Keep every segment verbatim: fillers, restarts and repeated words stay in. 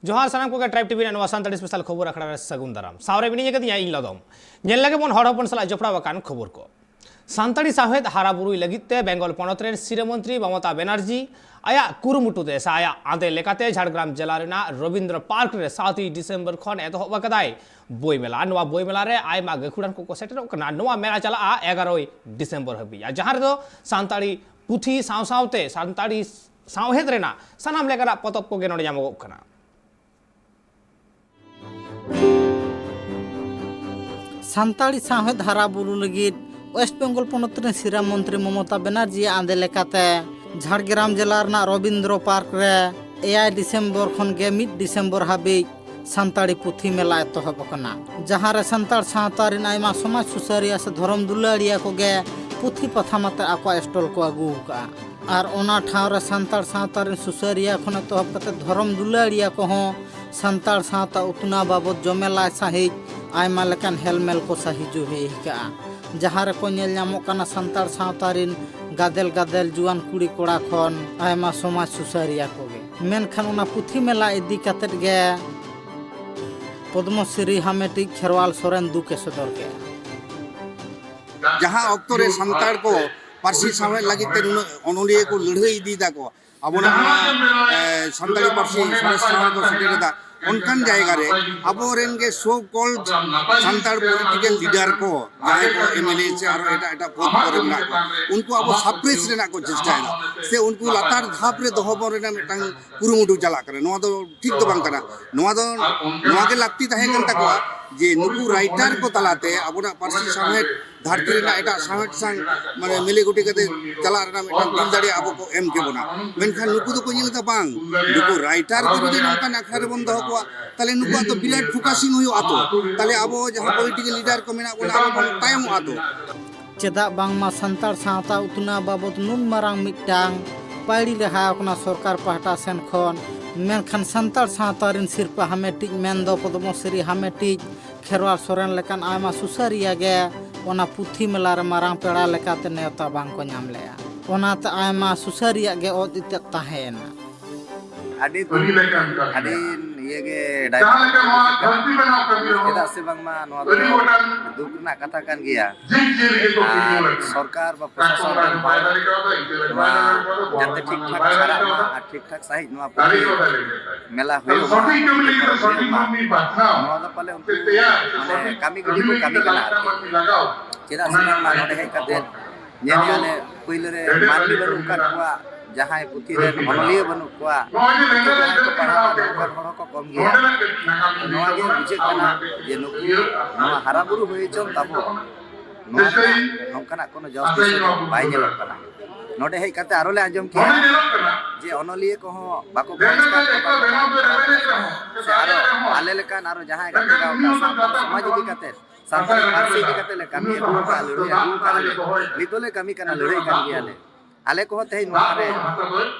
ᱡᱚᱦᱟᱨ ᱥᱟᱱᱟᱢ ᱠᱚᱜᱮ, ᱴᱨᱟᱭᱤᱵᱽ ᱴᱤᱵᱷᱤ ᱨᱮᱱᱟᱜ ᱱᱚᱣᱟ ᱥᱟᱱᱛᱟᱲᱤ ᱥᱯᱮᱥᱟᱞ ᱠᱷᱚᱵᱚᱨ ᱟᱠᱷᱲᱟ ᱨᱮ ᱥᱟᱹᱜᱩᱱ ᱫᱟᱨᱟᱢ᱾ ᱥᱟᱶᱨᱮ ᱢᱤᱱᱟᱹᱧ ᱟᱠᱟᱫᱤᱧᱟ ᱤᱧ ᱞᱚᱫᱚᱢ᱾ ᱧᱮᱞ ᱞᱮᱜᱮ ᱵᱚᱱ ᱦᱚᱲ ᱦᱚᱯᱚᱱ ᱥᱟᱞᱟᱜ ᱡᱚᱯᱲᱟᱣ ᱟᱠᱟᱱ ᱠᱷᱚᱵᱚᱨ ᱠᱚ᱾ ᱥᱟᱱᱛᱟᱲᱤ ᱥᱟᱶᱦᱮᱫ ᱦᱟᱨᱟ ᱵᱩᱨᱩᱭ ᱞᱟᱹᱜᱤᱫ ᱛᱮ ᱵᱮᱝᱜᱚᱞ ᱯᱚᱱᱚᱛ ᱨᱮᱱ ᱥᱤᱨᱟᱹ ᱢᱚᱱᱛᱨᱤ ᱢᱚᱢᱚᱛᱟ ᱵᱮᱱᱟᱨᱡᱤ ᱟᱭᱟᱜ ᱠᱩᱨᱩᱢᱩᱴᱩ ᱛᱮ ᱥᱮ ᱟᱭᱟᱜ ᱟᱸᱫᱮ ᱞᱮᱠᱟᱛᱮ ᱡᱷᱟᱲᱜᱨᱟᱢ ᱡᱮᱞᱟ ᱨᱮᱱᱟᱜ ᱨᱚᱵᱤᱱᱫᱨᱚ ᱯᱟᱨᱠ ᱨᱮ ᱥᱟᱛᱮᱭ ᱰᱤᱥᱮᱢᱵᱚᱨ ᱠᱷᱚᱱ ᱮᱛᱚᱦᱚᱵ ᱟᱠᱟᱫᱟᱭ ᱵᱳᱭ ᱢᱮᱞᱟ᱾ ᱱᱚᱣᱟ ᱵᱳᱭ ᱢᱮᱞᱟ ᱨᱮ ᱟᱭᱢᱟ ᱜᱟᱹᱠᱷᱩᱲᱟᱱ ᱠᱚᱠᱚ ᱥᱮᱴᱮᱨᱚᱜ ᱠᱟᱱᱟ᱾ ᱱᱚᱣᱟ ᱢᱮᱞᱟ ᱪᱟᱞᱟᱜᱼᱟ ᱮᱜᱟᱨᱚᱭ ᱰᱤᱥᱮᱢᱵᱚᱨ ᱦᱟᱹᱵᱤᱡ, ᱟᱨ ᱡᱟᱦᱟᱸ ᱨᱮᱫᱚ ᱥᱟᱱᱛᱟᱲᱤ ᱯᱩᱛᱷᱤ ᱥᱟᱶ ᱥᱟᱶᱛᱮ ᱥᱟᱱᱛᱟᱲᱤ ᱥᱟᱶᱦᱮᱫ ᱨᱮᱱᱟᱜ ᱥᱟᱱᱟᱢ ᱞᱮᱠᱟᱱᱟᱜ ᱯᱚᱛᱚᱵ ᱠᱚᱜᱮ ᱱᱚᱰᱮ ᱧᱟᱢᱚᱜᱚᱜ ᱠᱟᱱᱟ᱾ ᱥᱟᱱᱛᱟᱲᱤ ᱥᱟᱶᱦᱮᱫ ᱦᱟᱨᱟ ᱵᱩᱨᱩ ᱞᱟᱹᱜᱤᱫ ᱳᱭᱮᱥᱴ ᱵᱮᱝᱜᱚᱞ ᱯᱚᱱᱚᱛ ᱨᱮᱱ ᱥᱤᱨᱟᱹ ᱢᱚᱱᱛᱨᱤ ᱢᱚᱢᱚᱛᱟ ᱵᱮᱱᱟᱨᱡᱤᱭᱟᱜ ᱟᱸᱫᱮ ᱞᱮᱠᱟᱛᱮ ᱡᱷᱟᱲᱜᱨᱟᱢ ᱡᱮᱞᱟ ᱨᱮᱱᱟᱜ ᱨᱚᱵᱤᱱᱫᱨᱚ ᱯᱟᱨᱠ ᱨᱮ ᱮᱭᱟᱭ ᱰᱤᱥᱮᱢᱵᱚᱨ ᱠᱷᱚᱱ ᱜᱮ ᱢᱤᱫ ᱰᱤᱥᱮᱢᱵᱚᱨ ᱦᱟᱹᱵᱤᱡ ᱥᱟᱱᱛᱟᱲᱤ ᱯᱩᱛᱷᱤ ᱢᱮᱞᱟ ᱮᱛᱚᱦᱚᱵ ᱟᱠᱟᱱᱟ, ᱡᱟᱦᱟᱸ ᱨᱮ ᱥᱟᱱᱛᱟᱲ ᱥᱟᱶᱛᱟ ᱨᱮᱱ ᱟᱭᱢᱟ ᱥᱚᱢᱟᱡᱽ ᱥᱩᱥᱟᱹᱨᱤᱭᱟᱹ ᱥᱮ ᱫᱷᱚᱨᱚᱢ ᱫᱩᱞᱟᱹᱲᱤᱭᱟᱹ ᱠᱚᱜᱮ ᱯᱩᱛᱷᱤ ᱯᱟᱛᱷᱟᱢ ᱟᱛᱮ ᱟᱠᱚᱣᱟᱜ ᱥᱴᱚᱞ ᱠᱚ ᱟᱹᱜᱩ ᱟᱠᱟᱫᱼᱟ᱾ ᱟᱨ ᱚᱱᱟ ᱴᱷᱟᱶ ᱨᱮ ᱥᱟᱱᱛᱟᱲ ᱥᱟᱶᱛᱟ ᱨᱮᱱ ᱥᱩᱥᱟᱹᱨᱤᱭᱟᱹ ᱠᱷᱚᱱ ᱮᱛᱚᱦᱚᱵ ᱠᱟᱛᱮ ᱫᱷᱚᱨᱚᱢ ᱫᱩᱞᱟᱹᱲᱤᱭᱟᱹ ᱠᱚᱦᱚᱸ ᱥᱟᱱᱛᱟᱲ ᱥᱟᱶᱛᱟ ᱩᱛᱱᱟᱹᱣ ᱵᱟᱵᱚᱫ ᱡᱚᱢᱮᱞᱟᱭ ᱥᱟᱹᱦᱤᱡ ᱟᱭᱢᱟ ᱞᱮᱠᱟᱱ ᱦᱮᱞᱢᱮᱞ ᱠᱚ ᱥᱟᱹᱦᱤᱡᱩᱦᱤ ᱟᱠᱟᱫᱼᱟ, ᱡᱟᱦᱟᱸ ᱨᱮᱠᱚ ᱧᱮᱞ ᱧᱟᱢᱚᱜ ᱠᱟᱱᱟ ᱥᱟᱱᱛᱟᱲ ᱥᱟᱶᱛᱟ ᱨᱮᱱ ᱜᱟᱫᱮᱞ ᱜᱟᱫᱮᱞ ᱡᱩᱣᱟᱹᱱ ᱠᱩᱲᱤ ᱠᱚᱲᱟ ᱠᱷᱚᱱ ᱟᱭᱢᱟ ᱥᱚᱢᱟᱡᱽ ᱥᱩᱥᱟᱹᱨᱤᱭᱟᱹ ᱠᱚᱜᱮ᱾ ᱢᱮᱱᱠᱷᱟᱱ ᱚᱱᱟ ᱯᱩᱛᱷᱤ ᱢᱮᱞᱟ ᱤᱫᱤ ᱠᱟᱛᱮᱫ ᱜᱮ ᱯᱚᱫᱽᱢᱚᱥᱨᱤ ᱦᱟᱢᱮᱴᱤᱡ ᱠᱷᱮᱨᱣᱟᱞ ᱥᱚᱨᱮᱱ ᱫᱩᱠ ᱮ ᱥᱚᱫᱚᱨ ᱠᱮᱫᱼᱟ᱾ ᱡᱟᱦᱟᱸ ᱚᱠᱛᱚ ᱨᱮ ᱥᱟᱱᱛᱟᱲ ᱠᱚ ᱯᱟᱹᱨᱥᱤ ᱥᱟᱶᱦᱮᱫ ᱞᱟᱹᱜᱤᱫ ᱛᱮ ᱱᱩᱱᱟᱹᱜ ᱚᱱᱚᱞᱤᱭᱟᱹ ᱠᱚ ᱞᱟᱹᱲᱦᱟᱹᱭ ᱤᱫᱤᱭᱮᱫᱟ ᱠᱚ, ᱟᱵᱚᱱᱟᱜ ᱱᱚᱣᱟ, ᱮ, ᱥᱟᱱᱛᱟᱲᱤ ᱯᱟᱹᱨᱥᱤ ᱥᱚᱨᱮᱥ ᱴᱷᱟᱶ ᱠᱚ ᱥᱮᱴᱮᱨ ᱮᱫᱟ, ᱚᱱᱠᱟᱱ ᱡᱟᱭᱜᱟ ᱨᱮ ᱟᱵᱚᱨᱮᱱ ᱜᱮ so called Santal political leader ᱠᱚ, ᱡᱟᱦᱟᱸᱭ ᱠᱚ ᱮᱢ ᱮᱞ ᱮ ᱥᱮ ᱟᱨᱚ ᱮᱴᱟᱜ ᱮᱴᱟᱜ ᱯᱚᱫᱽ ᱠᱚᱨᱮ ᱢᱮᱱᱟᱜ ᱠᱚᱣᱟ, ᱩᱱᱠᱩ ᱟᱵᱚ ᱥᱟᱯᱨᱮᱥ ᱨᱮᱱᱟᱜ ᱠᱚ ᱪᱮᱥᱴᱟᱭᱮᱫᱟ, ᱥᱮ ᱩᱱᱠᱩ ᱞᱟᱛᱟᱨ ᱫᱷᱟᱯ ᱨᱮ ᱫᱚᱦᱚ ᱵᱚᱱ ᱨᱮᱱᱟᱜ ᱢᱤᱫᱴᱟᱝ ᱠᱩᱨᱩᱢᱩᱴᱩ ᱪᱟᱞᱟᱜ ᱠᱟᱱᱟ᱾ ᱱᱚᱣᱟ ᱫᱚ ᱴᱷᱤᱠ ᱫᱚ ᱵᱟᱝ ᱠᱟᱱᱟ᱾ ᱱᱚᱣᱟ ᱫᱚ, ᱱᱚᱣᱟ ᱜᱮ ᱞᱟᱹᱠᱛᱤ ᱛᱟᱦᱮᱸ ᱠᱟᱱ ᱛᱟᱠᱚᱣᱟ ᱡᱮ ᱱᱩᱠᱩ ᱨᱟᱭᱴᱟᱨ ᱠᱚ ᱛᱟᱞᱟᱛᱮ ᱟᱵᱚᱱᱟᱜ ᱯᱟᱹᱨᱥᱤ ᱥᱟᱶᱦᱮᱫ ᱫᱷᱟᱹᱨᱛᱤ ᱨᱮᱱᱟᱜ ᱮᱴᱟᱜ ᱥᱟᱶᱦᱮᱫ ᱥᱟᱶ ᱢᱟᱱᱮ ᱢᱤᱞᱮ ᱜᱩᱴᱤ ᱠᱟᱛᱮ ᱪᱟᱞᱟᱜ ᱨᱮᱱᱟᱜ ᱢᱤᱫᱴᱟᱝ ᱫᱤᱞ ᱫᱟᱲᱮ ᱟᱵᱚ ᱠᱚ ᱮᱢ ᱠᱮᱵᱚᱱᱟ᱾ ᱢᱮᱱᱠᱷᱟᱱ ᱱᱩᱠᱩ ᱫᱚᱠᱚ ᱧᱮᱞ ᱮᱫᱟ ᱵᱟᱝ, ᱱᱩᱠᱩ ᱨᱟᱭᱴᱟᱨ ᱠᱚ ᱡᱩᱫᱤ ᱱᱚᱝᱠᱟᱱ ᱟᱠᱷᱲᱟ ᱨᱮᱵᱚᱱ ᱫᱚᱦᱚ ᱠᱚᱣᱟ, ᱛᱟᱦᱞᱮ ᱱᱩᱠᱩᱣᱟᱜ ᱫᱚ ᱵᱤᱨᱟᱴ ᱯᱷᱳᱠᱟᱥᱤᱝ ᱦᱩᱭᱩᱜᱼᱟ ᱛᱚ᱾ ᱛᱟᱦᱞᱮ ᱟᱵᱚ ᱡᱟᱦᱟᱸ ᱯᱚᱞᱤᱴᱤᱠᱮᱞ ᱞᱤᱰᱟᱨ ᱠᱚ ᱢᱮᱱᱟᱜ ᱵᱚᱱᱟ, ᱟᱵᱚ ᱵᱚᱱ ᱛᱟᱭᱚᱢᱚᱜᱼᱟ ᱛᱚ᱾ ᱪᱮᱫᱟᱜ ᱵᱟᱝᱢᱟ ᱥᱟᱱᱛᱟᱲ ᱥᱟᱶᱛᱟ ᱩᱛᱱᱟᱹᱣ ᱵᱟᱵᱚᱫ ᱱᱩᱱ ᱢᱟᱨᱟᱝ ᱢᱤᱫᱴᱟᱝ ᱯᱟᱹᱭᱲᱤ ᱞᱟᱦᱟ ᱟᱠᱟᱱᱟ ᱥᱚᱨᱠᱟᱨ ᱯᱟᱦᱴᱟ ᱥᱮᱱ ᱠᱷᱚᱱ, ᱢᱮᱱᱠᱷᱟᱱ ᱥᱟᱱᱛᱟᱲ ᱥᱟᱶᱛᱟ ᱨᱮᱱ ᱥᱤᱨᱯᱟᱹ ᱦᱟᱢᱮᱴᱤᱡ ᱢᱮᱱᱫᱚ ᱯᱚᱫᱽᱢᱚᱥᱨᱤ ᱦᱟᱢᱮᱴᱤᱡ ᱠᱷᱮᱨᱣᱟᱞ ᱥᱚᱨᱮᱱ ᱞᱮᱠᱟᱱ ᱟᱭᱢᱟ ᱥᱩᱥᱟᱹᱨᱤᱭᱟᱹ ᱜᱮ ᱚᱱᱟ ᱯᱩᱛᱷᱤ ᱢᱮᱞᱟ ᱨᱮ ᱢᱟᱨᱟᱝ ᱯᱮᱲᱟ ᱞᱮᱠᱟᱛᱮ ᱱᱮᱣᱛᱟ ᱵᱟᱝ ᱠᱚ ᱧᱟᱢ ᱞᱮᱜᱼᱟ᱾ ᱚᱱᱟᱛᱮ ᱟᱭᱢᱟ ᱥᱩᱥᱟᱹᱨᱤᱭᱟᱹ ᱜᱮ ᱚᱛ ᱤᱛᱟᱹᱫ ᱛᱟᱦᱮᱸᱭᱮᱱᱟ᱾ ᱟᱹᱰᱤ, ᱟᱹᱰᱤ ᱤᱭᱟᱹ ᱜᱮ ᱡᱟᱦᱟᱸ ᱞᱮᱠᱟ ᱱᱚᱣᱟ ᱫᱷᱟᱹᱨᱛᱤ ᱵᱮᱱᱟᱣ ᱠᱟᱹᱢᱤ ᱨᱮᱦᱚᱸ ᱪᱮᱫᱟᱜ ᱥᱮ ᱵᱟᱝᱢᱟ ᱱᱚᱣᱟ ᱫᱚ ᱟᱹᱰᱤ ᱜᱚᱴᱟᱝ ᱫᱩᱠ ᱨᱮᱱᱟᱜ ᱠᱟᱛᱷᱟ ᱠᱟᱱ ᱜᱮᱭᱟ᱾ ᱡᱤᱵᱽ ᱡᱤᱭᱟᱹᱞᱤ ᱜᱮᱠᱚ ᱟᱨ ᱠᱤᱨᱤᱧ ᱞᱮᱫ ᱠᱚᱣᱟ᱾ ᱥᱚᱨᱠᱟᱨ ᱵᱟ ᱯᱨᱚᱥᱟᱥᱚᱱ ᱨᱮᱱ ᱦᱚᱲ ᱵᱟᱭ ᱫᱟᱲᱮ ᱠᱟᱣᱫᱟ, ᱤᱱᱠᱟᱹ ᱞᱮᱠᱟ ᱱᱚᱣᱟ ᱵᱟᱭ ᱫᱟᱲᱮ ᱠᱟᱣᱫᱟ, ᱡᱟᱛᱮ ᱴᱷᱤᱠ ᱴᱷᱟᱠ ᱵᱟᱭ ᱫᱟᱲᱮ ᱥᱟᱨᱟᱜ ᱢᱟ ᱠᱟᱣᱫᱟ᱾ ᱟᱨ ᱴᱷᱤᱠ ᱴᱷᱟᱠ ᱥᱟᱺᱦᱤᱡ ᱱᱚᱣᱟ ᱫᱟᱲᱮ ᱯᱩᱛᱷᱤ ᱠᱚ ᱫᱟᱲᱮ ᱠᱟᱣᱫᱟ᱾ ᱢᱮᱞᱟ ᱟᱫᱚ ᱦᱩᱭᱩᱜ ᱢᱟ, ᱥᱚᱴᱷᱤᱠ ᱠᱟᱹᱢᱤ ᱞᱟᱹᱜᱤᱫ ᱫᱚ ᱥᱚᱴᱷᱤᱠ ᱢᱟᱹᱱᱢᱤ ᱵᱟᱪᱷᱱᱟᱣ ᱱᱚᱣᱟ ᱫᱚ ᱯᱟᱞᱮ ᱩᱱᱠᱩ ᱛᱮᱭᱟᱨ ᱥᱮ ᱢᱟᱱᱮ ᱥᱚᱴᱷᱤᱠ ᱠᱟᱹᱢᱤ ᱜᱮᱠᱚ ᱠᱟᱹᱢᱤ ᱠᱟᱱᱟ ᱟᱨᱠᱤ᱾ ᱢᱟᱹᱱᱢᱤ ᱞᱟᱜᱟᱣ᱾ ᱪᱮᱫᱟᱜ ᱥᱮ ᱵᱟᱝᱢᱟ ᱱᱚᱰᱮ ᱦᱮᱡ ᱠᱟᱛᱮ ᱧᱮᱞᱮᱜᱼᱟ ᱞᱮ, ᱯᱩᱭᱞᱩ ᱨᱮ ᱢᱟᱹᱱᱢᱤ ᱵᱟᱹᱱᱩᱜ ᱟᱠᱟᱫ ᱠᱚᱣᱟ, ᱡᱟᱦᱟᱸᱭ ᱯᱩᱛᱷᱤ ᱨᱮᱱ ᱚᱱᱚᱞᱤᱭᱟᱹ ᱵᱟᱹᱱᱩᱜ ᱠᱚᱣᱟ, ᱩᱱᱠᱩ ᱡᱟᱦᱟᱸᱭ ᱠᱚ ᱯᱟᱲᱦᱟᱣ ᱠᱟᱱᱟ, ᱚᱱᱠᱟᱱ ᱦᱚᱲ ᱦᱚᱸᱠᱚ ᱠᱚᱢ ᱜᱮᱭᱟ᱾ ᱱᱚᱣᱟ ᱜᱮ ᱵᱩᱡᱷᱟᱹᱜ ᱠᱟᱱᱟ ᱡᱮ ᱱᱩᱠᱩ ᱱᱚᱣᱟ ᱦᱟᱨᱟ ᱵᱩᱨᱩ ᱦᱩᱭ ᱦᱚᱪᱚᱱ ᱛᱟᱵᱚ, ᱱᱚᱣᱟ ᱨᱮᱱᱟᱜ ᱱᱚᱝᱠᱟᱱᱟᱜ ᱠᱳᱱᱳ ᱡᱚᱥ ᱫᱤᱥᱟᱹ ᱫᱚ ᱵᱟᱭ ᱧᱮᱞᱚᱜ ᱠᱟᱱᱟ᱾ ᱱᱚᱰᱮ ᱦᱮᱡ ᱠᱟᱛᱮ ᱟᱨᱚ ᱞᱮ ᱟᱸᱡᱚᱢ ᱠᱮᱜᱼᱟ ᱡᱮ ᱚᱱᱚᱞᱤᱭᱟᱹ ᱠᱚᱦᱚᱸ ᱵᱟᱠᱚ ᱜᱚᱲᱚ ᱥᱮ ᱟᱨᱚ ᱟᱞᱮ ᱞᱮᱠᱟᱱ ᱟᱨᱚ ᱡᱟᱦᱟᱸᱭ ᱜᱟᱛᱮ ᱜᱟᱶᱛᱟ ᱥᱟᱶᱛᱟ ᱥᱚᱢᱟᱡᱽ ᱤᱫᱤ ᱠᱟᱛᱮ, ᱥᱟᱱᱛᱟᱲᱤ ᱯᱟᱹᱨᱥᱤ ᱤᱫᱤ ᱠᱟᱛᱮ ᱞᱮ ᱠᱟᱹᱢᱤ ᱟᱹᱜᱩ ᱟᱠᱟᱫᱼᱟ, ᱞᱟᱹᱲᱦᱟᱹᱭ ᱟᱹᱜᱩ ᱟᱠᱟᱫᱼᱟ ᱞᱮ, ᱱᱤᱛ ᱦᱚᱸᱞᱮ ᱠᱟᱹᱢᱤ ᱠᱟᱱᱟ, ᱞᱟᱹᱲᱦᱟᱹᱭ ᱠᱟᱱ ᱜᱮᱭᱟᱞᱮ᱾ ᱟᱞᱮ ᱠᱚᱦᱚᱸ ᱛᱮᱦᱮᱧ ᱱᱚᱣᱟ ᱨᱮ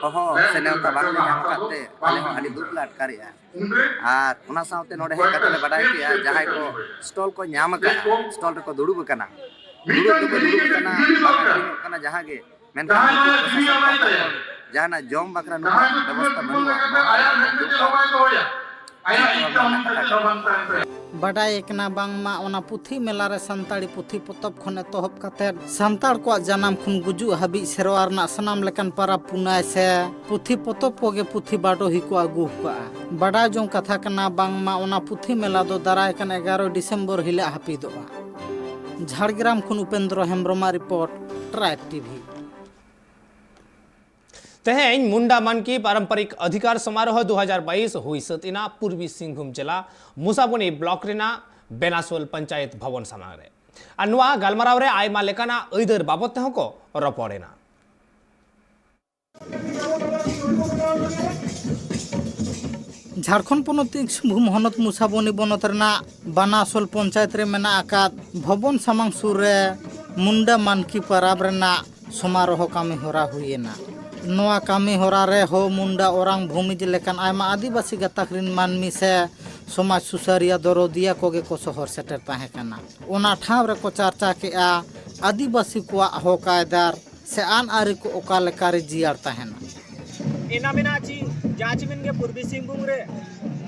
ᱦᱚᱦᱚ ᱥᱮ ᱱᱮᱣᱛᱟ ᱵᱟᱝᱞᱮ ᱧᱟᱢ ᱟᱠᱟᱫ ᱛᱮ ᱟᱞᱮ ᱦᱚᱸ ᱟᱹᱰᱤ ᱫᱩᱠ ᱞᱮ ᱟᱴᱠᱟᱨᱮᱜᱼᱟ᱾ ᱟᱨ ᱚᱱᱟ ᱥᱟᱶᱛᱮ ᱱᱚᱰᱮ ᱦᱮᱡ ᱠᱟᱛᱮ ᱞᱮ ᱵᱟᱰᱟᱭ ᱠᱮᱜᱼᱟ, ᱡᱟᱦᱟᱸᱭ ᱠᱚ ᱥᱴᱚᱞ ᱠᱚ ᱧᱟᱢ ᱟᱠᱟᱫᱼᱟ, ᱥᱴᱚᱞ ᱨᱮᱠᱚ ᱫᱩᱲᱩᱵ ᱟᱠᱟᱱᱟ, ᱫᱩᱲᱩᱵ ᱫᱚᱠᱚ ᱫᱩᱲᱩᱵ ᱟᱠᱟᱱᱟ, ᱵᱟᱝ ᱟᱹᱠᱷᱨᱤᱧᱚᱜ ᱠᱟᱱᱟ ᱡᱟᱦᱟᱸ ᱜᱮ, ᱢᱮᱱᱠᱷᱟᱱ ᱱᱩᱠᱩ ᱯᱨᱚᱥᱟᱥᱚᱱ ᱯᱟᱦᱴᱟ ᱠᱷᱚᱱ ᱡᱟᱦᱟᱱᱟᱜ ᱡᱚᱢ ᱵᱟᱠᱷᱨᱟ ᱱᱚᱝᱠᱟᱱ ᱵᱮᱵᱚᱥᱛᱷᱟ ᱵᱟᱹᱱᱩᱜᱼᱟ᱾ ᱱᱚᱣᱟ ᱟᱞᱮ ᱢᱤᱫ ᱫᱩᱠ ᱟᱨ ᱪᱤᱱᱛᱟᱹ ᱵᱷᱟᱵᱽᱱᱟ ᱠᱟᱛᱷᱟ ᱠᱟᱱᱟ᱾ ᱵᱟᱰᱟᱭ ᱠᱟᱱᱟ ᱵᱟᱝᱢᱟ ᱚᱱᱟ ᱯᱩᱛᱷᱤ ᱢᱮᱞᱟ ᱨᱮ ᱥᱟᱱᱛᱟᱲᱤ ᱯᱩᱛᱷᱤ ᱯᱚᱛᱚᱵ ᱠᱷᱚᱱ ᱮᱛᱚᱦᱚᱵ ᱠᱟᱛᱮ ᱥᱟᱱᱛᱟᱲ ᱠᱚᱣᱟᱜ ᱡᱟᱱᱟᱢ ᱠᱷᱚᱱ ᱜᱩᱡᱩᱜ ᱦᱟᱹᱵᱤᱡ ᱥᱮᱨᱣᱟ ᱨᱮᱱᱟᱜ ᱥᱟᱱᱟᱢ ᱞᱮᱠᱟᱱ ᱯᱟᱨᱟᱵᱽ ᱯᱩᱱᱟᱹᱭ ᱥᱮ ᱯᱩᱛᱷᱤ ᱯᱚᱛᱚᱵ ᱠᱚᱜᱮ ᱯᱩᱛᱷᱤ ᱵᱟᱰᱚᱦᱤ ᱠᱚ ᱟᱹᱜᱩ ᱟᱠᱟᱫᱼᱟ᱾ ᱵᱟᱰᱟᱭ ᱡᱚᱝ ᱠᱟᱛᱷᱟ ᱠᱟᱱᱟ ᱵᱟᱝᱢᱟ ᱚᱱᱟ ᱯᱩᱛᱷᱤ ᱢᱮᱞᱟ ᱫᱚ ᱫᱟᱨᱟᱭ ᱠᱟᱱ ᱮᱜᱟᱨᱚᱭ ᱰᱤᱥᱮᱢᱵᱚᱨ ᱦᱤᱞᱳᱜ ᱦᱟᱹᱯᱤᱫᱚᱜᱼᱟ᱾ ᱡᱷᱟᱲᱜᱨᱟᱢ ᱠᱷᱚᱱ ᱩᱯᱮᱱᱫᱨᱚ ᱦᱮᱢᱵᱨᱚᱢᱟᱜ ᱨᱤᱯᱳᱨᱴ, ᱴᱨᱟᱭᱤᱵᱽ ᱴᱤᱵᱷᱤ᱾ ᱛᱮᱦᱮᱧ ᱢᱩᱱᱰᱟ ᱢᱟᱱᱠᱤ ᱯᱟᱨᱚᱢᱯᱚᱨᱤᱠ ᱚᱫᱷᱤᱠᱟᱨ ᱥᱚᱢᱟᱨᱳᱦ ᱫᱩ ᱦᱟᱡᱟᱨ ᱵᱟᱭᱤᱥ ᱦᱩᱭ ᱥᱟᱹᱛ ᱮᱱᱟ ᱯᱩᱨᱵᱤ ᱥᱤᱝᱵᱷᱩᱢ ᱡᱮᱞᱟ ᱢᱩᱥᱟᱵᱚᱱᱤ ᱵᱞᱚᱠ ᱨᱮᱱᱟᱜ ᱵᱮᱱᱟᱥᱳᱞ ᱯᱚᱧᱪᱟᱭᱮᱛ ᱵᱷᱚᱵᱚᱱ ᱥᱟᱢᱟᱝ ᱨᱮ᱾ ᱟᱨ ᱱᱚᱣᱟ ᱜᱟᱞᱢᱟᱨᱟᱣ ᱨᱮ ᱟᱭᱢᱟ ᱞᱮᱠᱟᱱᱟᱜ ᱟᱹᱭᱫᱟᱹᱨ ᱵᱟᱵᱚᱫ ᱛᱮᱦᱚᱸ ᱠᱚ ᱨᱚᱯᱚᱲ ᱮᱱᱟ᱾ ᱡᱷᱟᱲᱠᱷᱚᱸᱰ ᱯᱚᱱᱚᱛ ᱥᱤᱝᱵᱷᱩᱢ ᱦᱚᱱᱚᱛ ᱢᱩᱥᱟᱵᱚᱱᱤ ᱵᱚᱱᱚᱛ ᱨᱮᱱᱟᱜ ᱵᱟᱱᱟᱥᱳᱞ ᱯᱚᱧᱪᱟᱭᱮᱛ ᱨᱮ ᱢᱮᱱᱟᱜ ᱟᱠᱟᱫ ᱵᱷᱚᱵᱚᱱ ᱥᱟᱢᱟᱝ ᱥᱩᱨ ᱨᱮ ᱢᱩᱱᱰᱟ ᱢᱟᱱᱠᱤ ᱯᱟᱨᱟᱵᱽ ᱨᱮᱱᱟᱜ ᱥᱚᱢᱟᱨᱳᱦᱚ ᱠᱟᱹᱢᱤ ᱦᱚᱨᱟ ᱦᱩᱭᱮᱱᱟ᱾ ᱱᱚᱣᱟ ᱠᱟᱹᱢᱤ ᱦᱚᱨᱟ ᱨᱮ ᱦᱳ ᱢᱩᱱᱰᱟ ᱳᱨᱟᱝ ᱵᱷᱩᱢᱤᱡᱽ ᱞᱮᱠᱟᱱ ᱟᱭᱢᱟ ᱟᱹᱫᱤᱵᱟᱹᱥᱤ ᱜᱟᱛᱟᱠ ᱨᱤᱱ ᱢᱟᱹᱱᱢᱤ ᱥᱮ ᱥᱚᱢᱟᱡᱽ ᱥᱩᱥᱟᱹᱨᱤᱭᱟᱹ ᱫᱚᱨᱚᱫᱤᱭᱟᱹ ᱠᱚᱜᱮ ᱠᱚ ᱥᱚᱦᱚᱨ ᱥᱮᱴᱮᱨ ᱛᱟᱦᱮᱸ ᱠᱟᱱᱟ᱾ ᱚᱱᱟ ᱴᱷᱟᱶ ᱨᱮᱠᱚ ᱪᱟᱨᱪᱟ ᱠᱮᱜᱼᱟ ᱟᱹᱫᱤᱵᱟᱹᱥᱤ ᱠᱚᱣᱟᱜ ᱦᱚᱠ ᱟᱭᱫᱟᱨ ᱥᱮ ᱟᱹᱱ ᱟᱹᱨᱤ ᱠᱚ ᱚᱠᱟ ᱞᱮᱠᱟᱨᱮ ᱡᱤᱭᱟᱹᱲ ᱛᱟᱦᱮᱱᱟ᱾ ᱮᱱᱟ ᱢᱮᱱᱟᱜ ᱪᱤ ᱡᱟᱦᱟᱸ ᱪᱮ ᱢᱮᱱ ᱜᱮ ᱯᱩᱨᱵᱤ ᱥᱤᱝᱵᱷᱩᱢ ᱨᱮ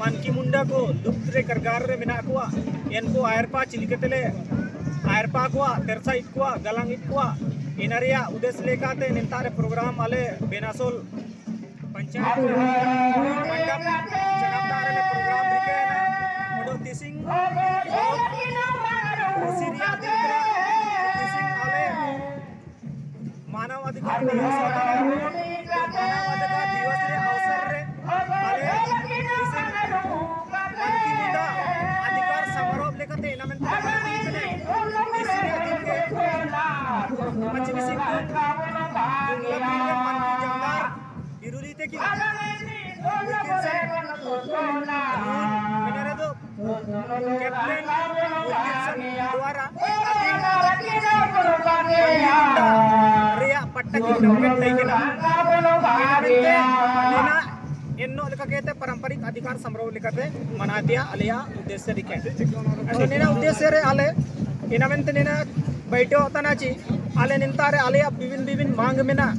ᱢᱟᱱᱠᱤ ᱢᱩᱱᱰᱟ ᱠᱚ ᱞᱩᱯᱛ ᱨᱮ ᱠᱟᱨᱜᱟᱨ ᱨᱮ ᱢᱮᱱᱟᱜ ᱠᱚᱣᱟ᱾ ᱮᱱᱠᱩ ᱟᱭᱨᱯᱟ ᱪᱤᱞᱤ ᱠᱟᱛᱮ ᱞᱮ ᱟᱭᱨᱯᱟ ᱠᱚᱣᱟ, ᱛᱮᱨᱥᱟᱭᱤᱫ ᱠᱚᱣᱟ, ᱜᱟᱞᱟᱝ ᱤᱫ ᱠᱚᱣᱟ᱾ ᱤᱱᱟᱹ ᱨᱮᱭᱟᱜ ᱩᱫᱮᱥ ᱞᱮᱠᱟᱛᱮ ᱱᱮᱛᱟᱨ ᱨᱮ ᱯᱨᱳᱜᱨᱟᱢ ᱟᱞᱮ ᱵᱮᱱᱟᱥᱳᱞ ᱯᱚᱧᱪᱟᱭᱮᱛ ᱢᱚᱱᱰᱚᱯ ᱡᱟᱱᱟᱢ ᱫᱟᱜ ᱨᱮᱞᱮ ᱯᱨᱳᱜᱨᱟᱢ ᱨᱤᱠᱟᱹᱭᱮᱱᱟ᱾ ᱚᱰᱚ ᱛᱤᱥᱤᱝ ᱠᱩᱥᱤ ᱨᱮᱭᱟᱜ ᱫᱤᱱ ᱠᱟᱱᱟ᱾ ᱛᱤᱥᱤᱝ ᱟᱞᱮ ᱢᱟᱱᱟᱣ ᱚᱫᱷᱤᱠᱟᱨ ᱫᱤᱵᱚᱥ ᱠᱟᱱᱟ᱾ ᱢᱟᱱᱟᱣ ᱚᱫᱷᱤᱠᱟᱨ ᱫᱤᱵᱚᱥ ᱨᱮ ᱚᱣᱥᱚᱨ ᱨᱮ ᱟᱞᱮ ᱛᱤᱥᱤᱝ ᱢᱟᱱᱠᱤ ᱢᱩᱱᱰᱟ ᱚᱫᱷᱤᱠᱟᱨ ᱥᱟᱢᱟᱨᱳᱦ ᱞᱮᱠᱟᱛᱮ ᱮᱱᱟ ᱢᱮᱱᱛᱮ ᱢᱟᱱᱟᱣ ᱦᱩᱭᱩᱜ ᱠᱟᱱᱟ᱾ ᱛᱤᱥᱤᱝ ᱨᱮᱭᱟᱜ ᱫᱤᱱ ᱜᱮ ᱯᱚᱪᱷᱤᱢ ᱥᱤᱝᱵᱷᱩᱢ ᱠᱚᱝᱞᱟ ᱨᱮᱱ ᱢᱟᱱᱠᱤ ᱡᱟᱢᱫᱟᱨ ᱵᱤᱨᱩᱞᱤ ᱛᱟᱹᱠᱤᱱ ᱩᱱᱠᱤᱱ ᱥᱮ ᱢᱮᱱᱟ ᱨᱮᱫᱚ ᱠᱮᱯᱴᱮᱱ ᱩᱨᱵᱤᱞ ᱥᱤᱝ ᱫᱩᱣᱟᱨᱟ ᱟᱹᱠᱤᱱ ᱨᱮᱭᱟᱜ ᱯᱟᱴᱴᱟ ᱠᱤᱱ ᱠᱮᱯᱴᱮᱱ ᱛᱟᱦᱮᱸ ᱠᱟᱱᱟ᱾ ᱚᱱᱟ ᱢᱮᱱᱛᱮ ᱱᱤᱱᱟᱜ ᱮᱱ ᱱᱚᱜ ᱞᱮᱠᱟ ᱠᱟᱛᱮ ᱯᱟᱨᱟᱢᱯᱟᱨᱤᱠ ᱚᱫᱷᱤᱠᱟᱨ ᱥᱟᱢᱨᱟᱣ ᱞᱮᱠᱟᱛᱮ ᱢᱟᱱᱟᱣ ᱛᱮᱭᱟᱜ ᱟᱞᱮᱭᱟᱜ ᱩᱫᱽᱫᱮᱥᱥᱚ ᱨᱮ ᱠᱟᱱᱟ᱾ ᱟᱫᱚ ᱱᱤᱱᱟᱜ ᱩᱫᱽᱫᱮᱥᱥᱚ ᱨᱮ ᱟᱞᱮ ᱮᱱᱟ ᱢᱮᱱᱛᱮ ᱱᱤᱱᱟᱜ ᱵᱟᱭᱴᱷᱚᱠ ᱛᱟᱱᱟ ᱪᱮ ᱟᱞᱮ ᱱᱤᱱᱛᱟ ᱨᱮ ᱟᱞᱮᱭᱟᱜ ᱵᱤᱵᱤᱱ ᱵᱤᱵᱤᱱ ᱢᱟᱝ ᱢᱮᱱᱟᱜ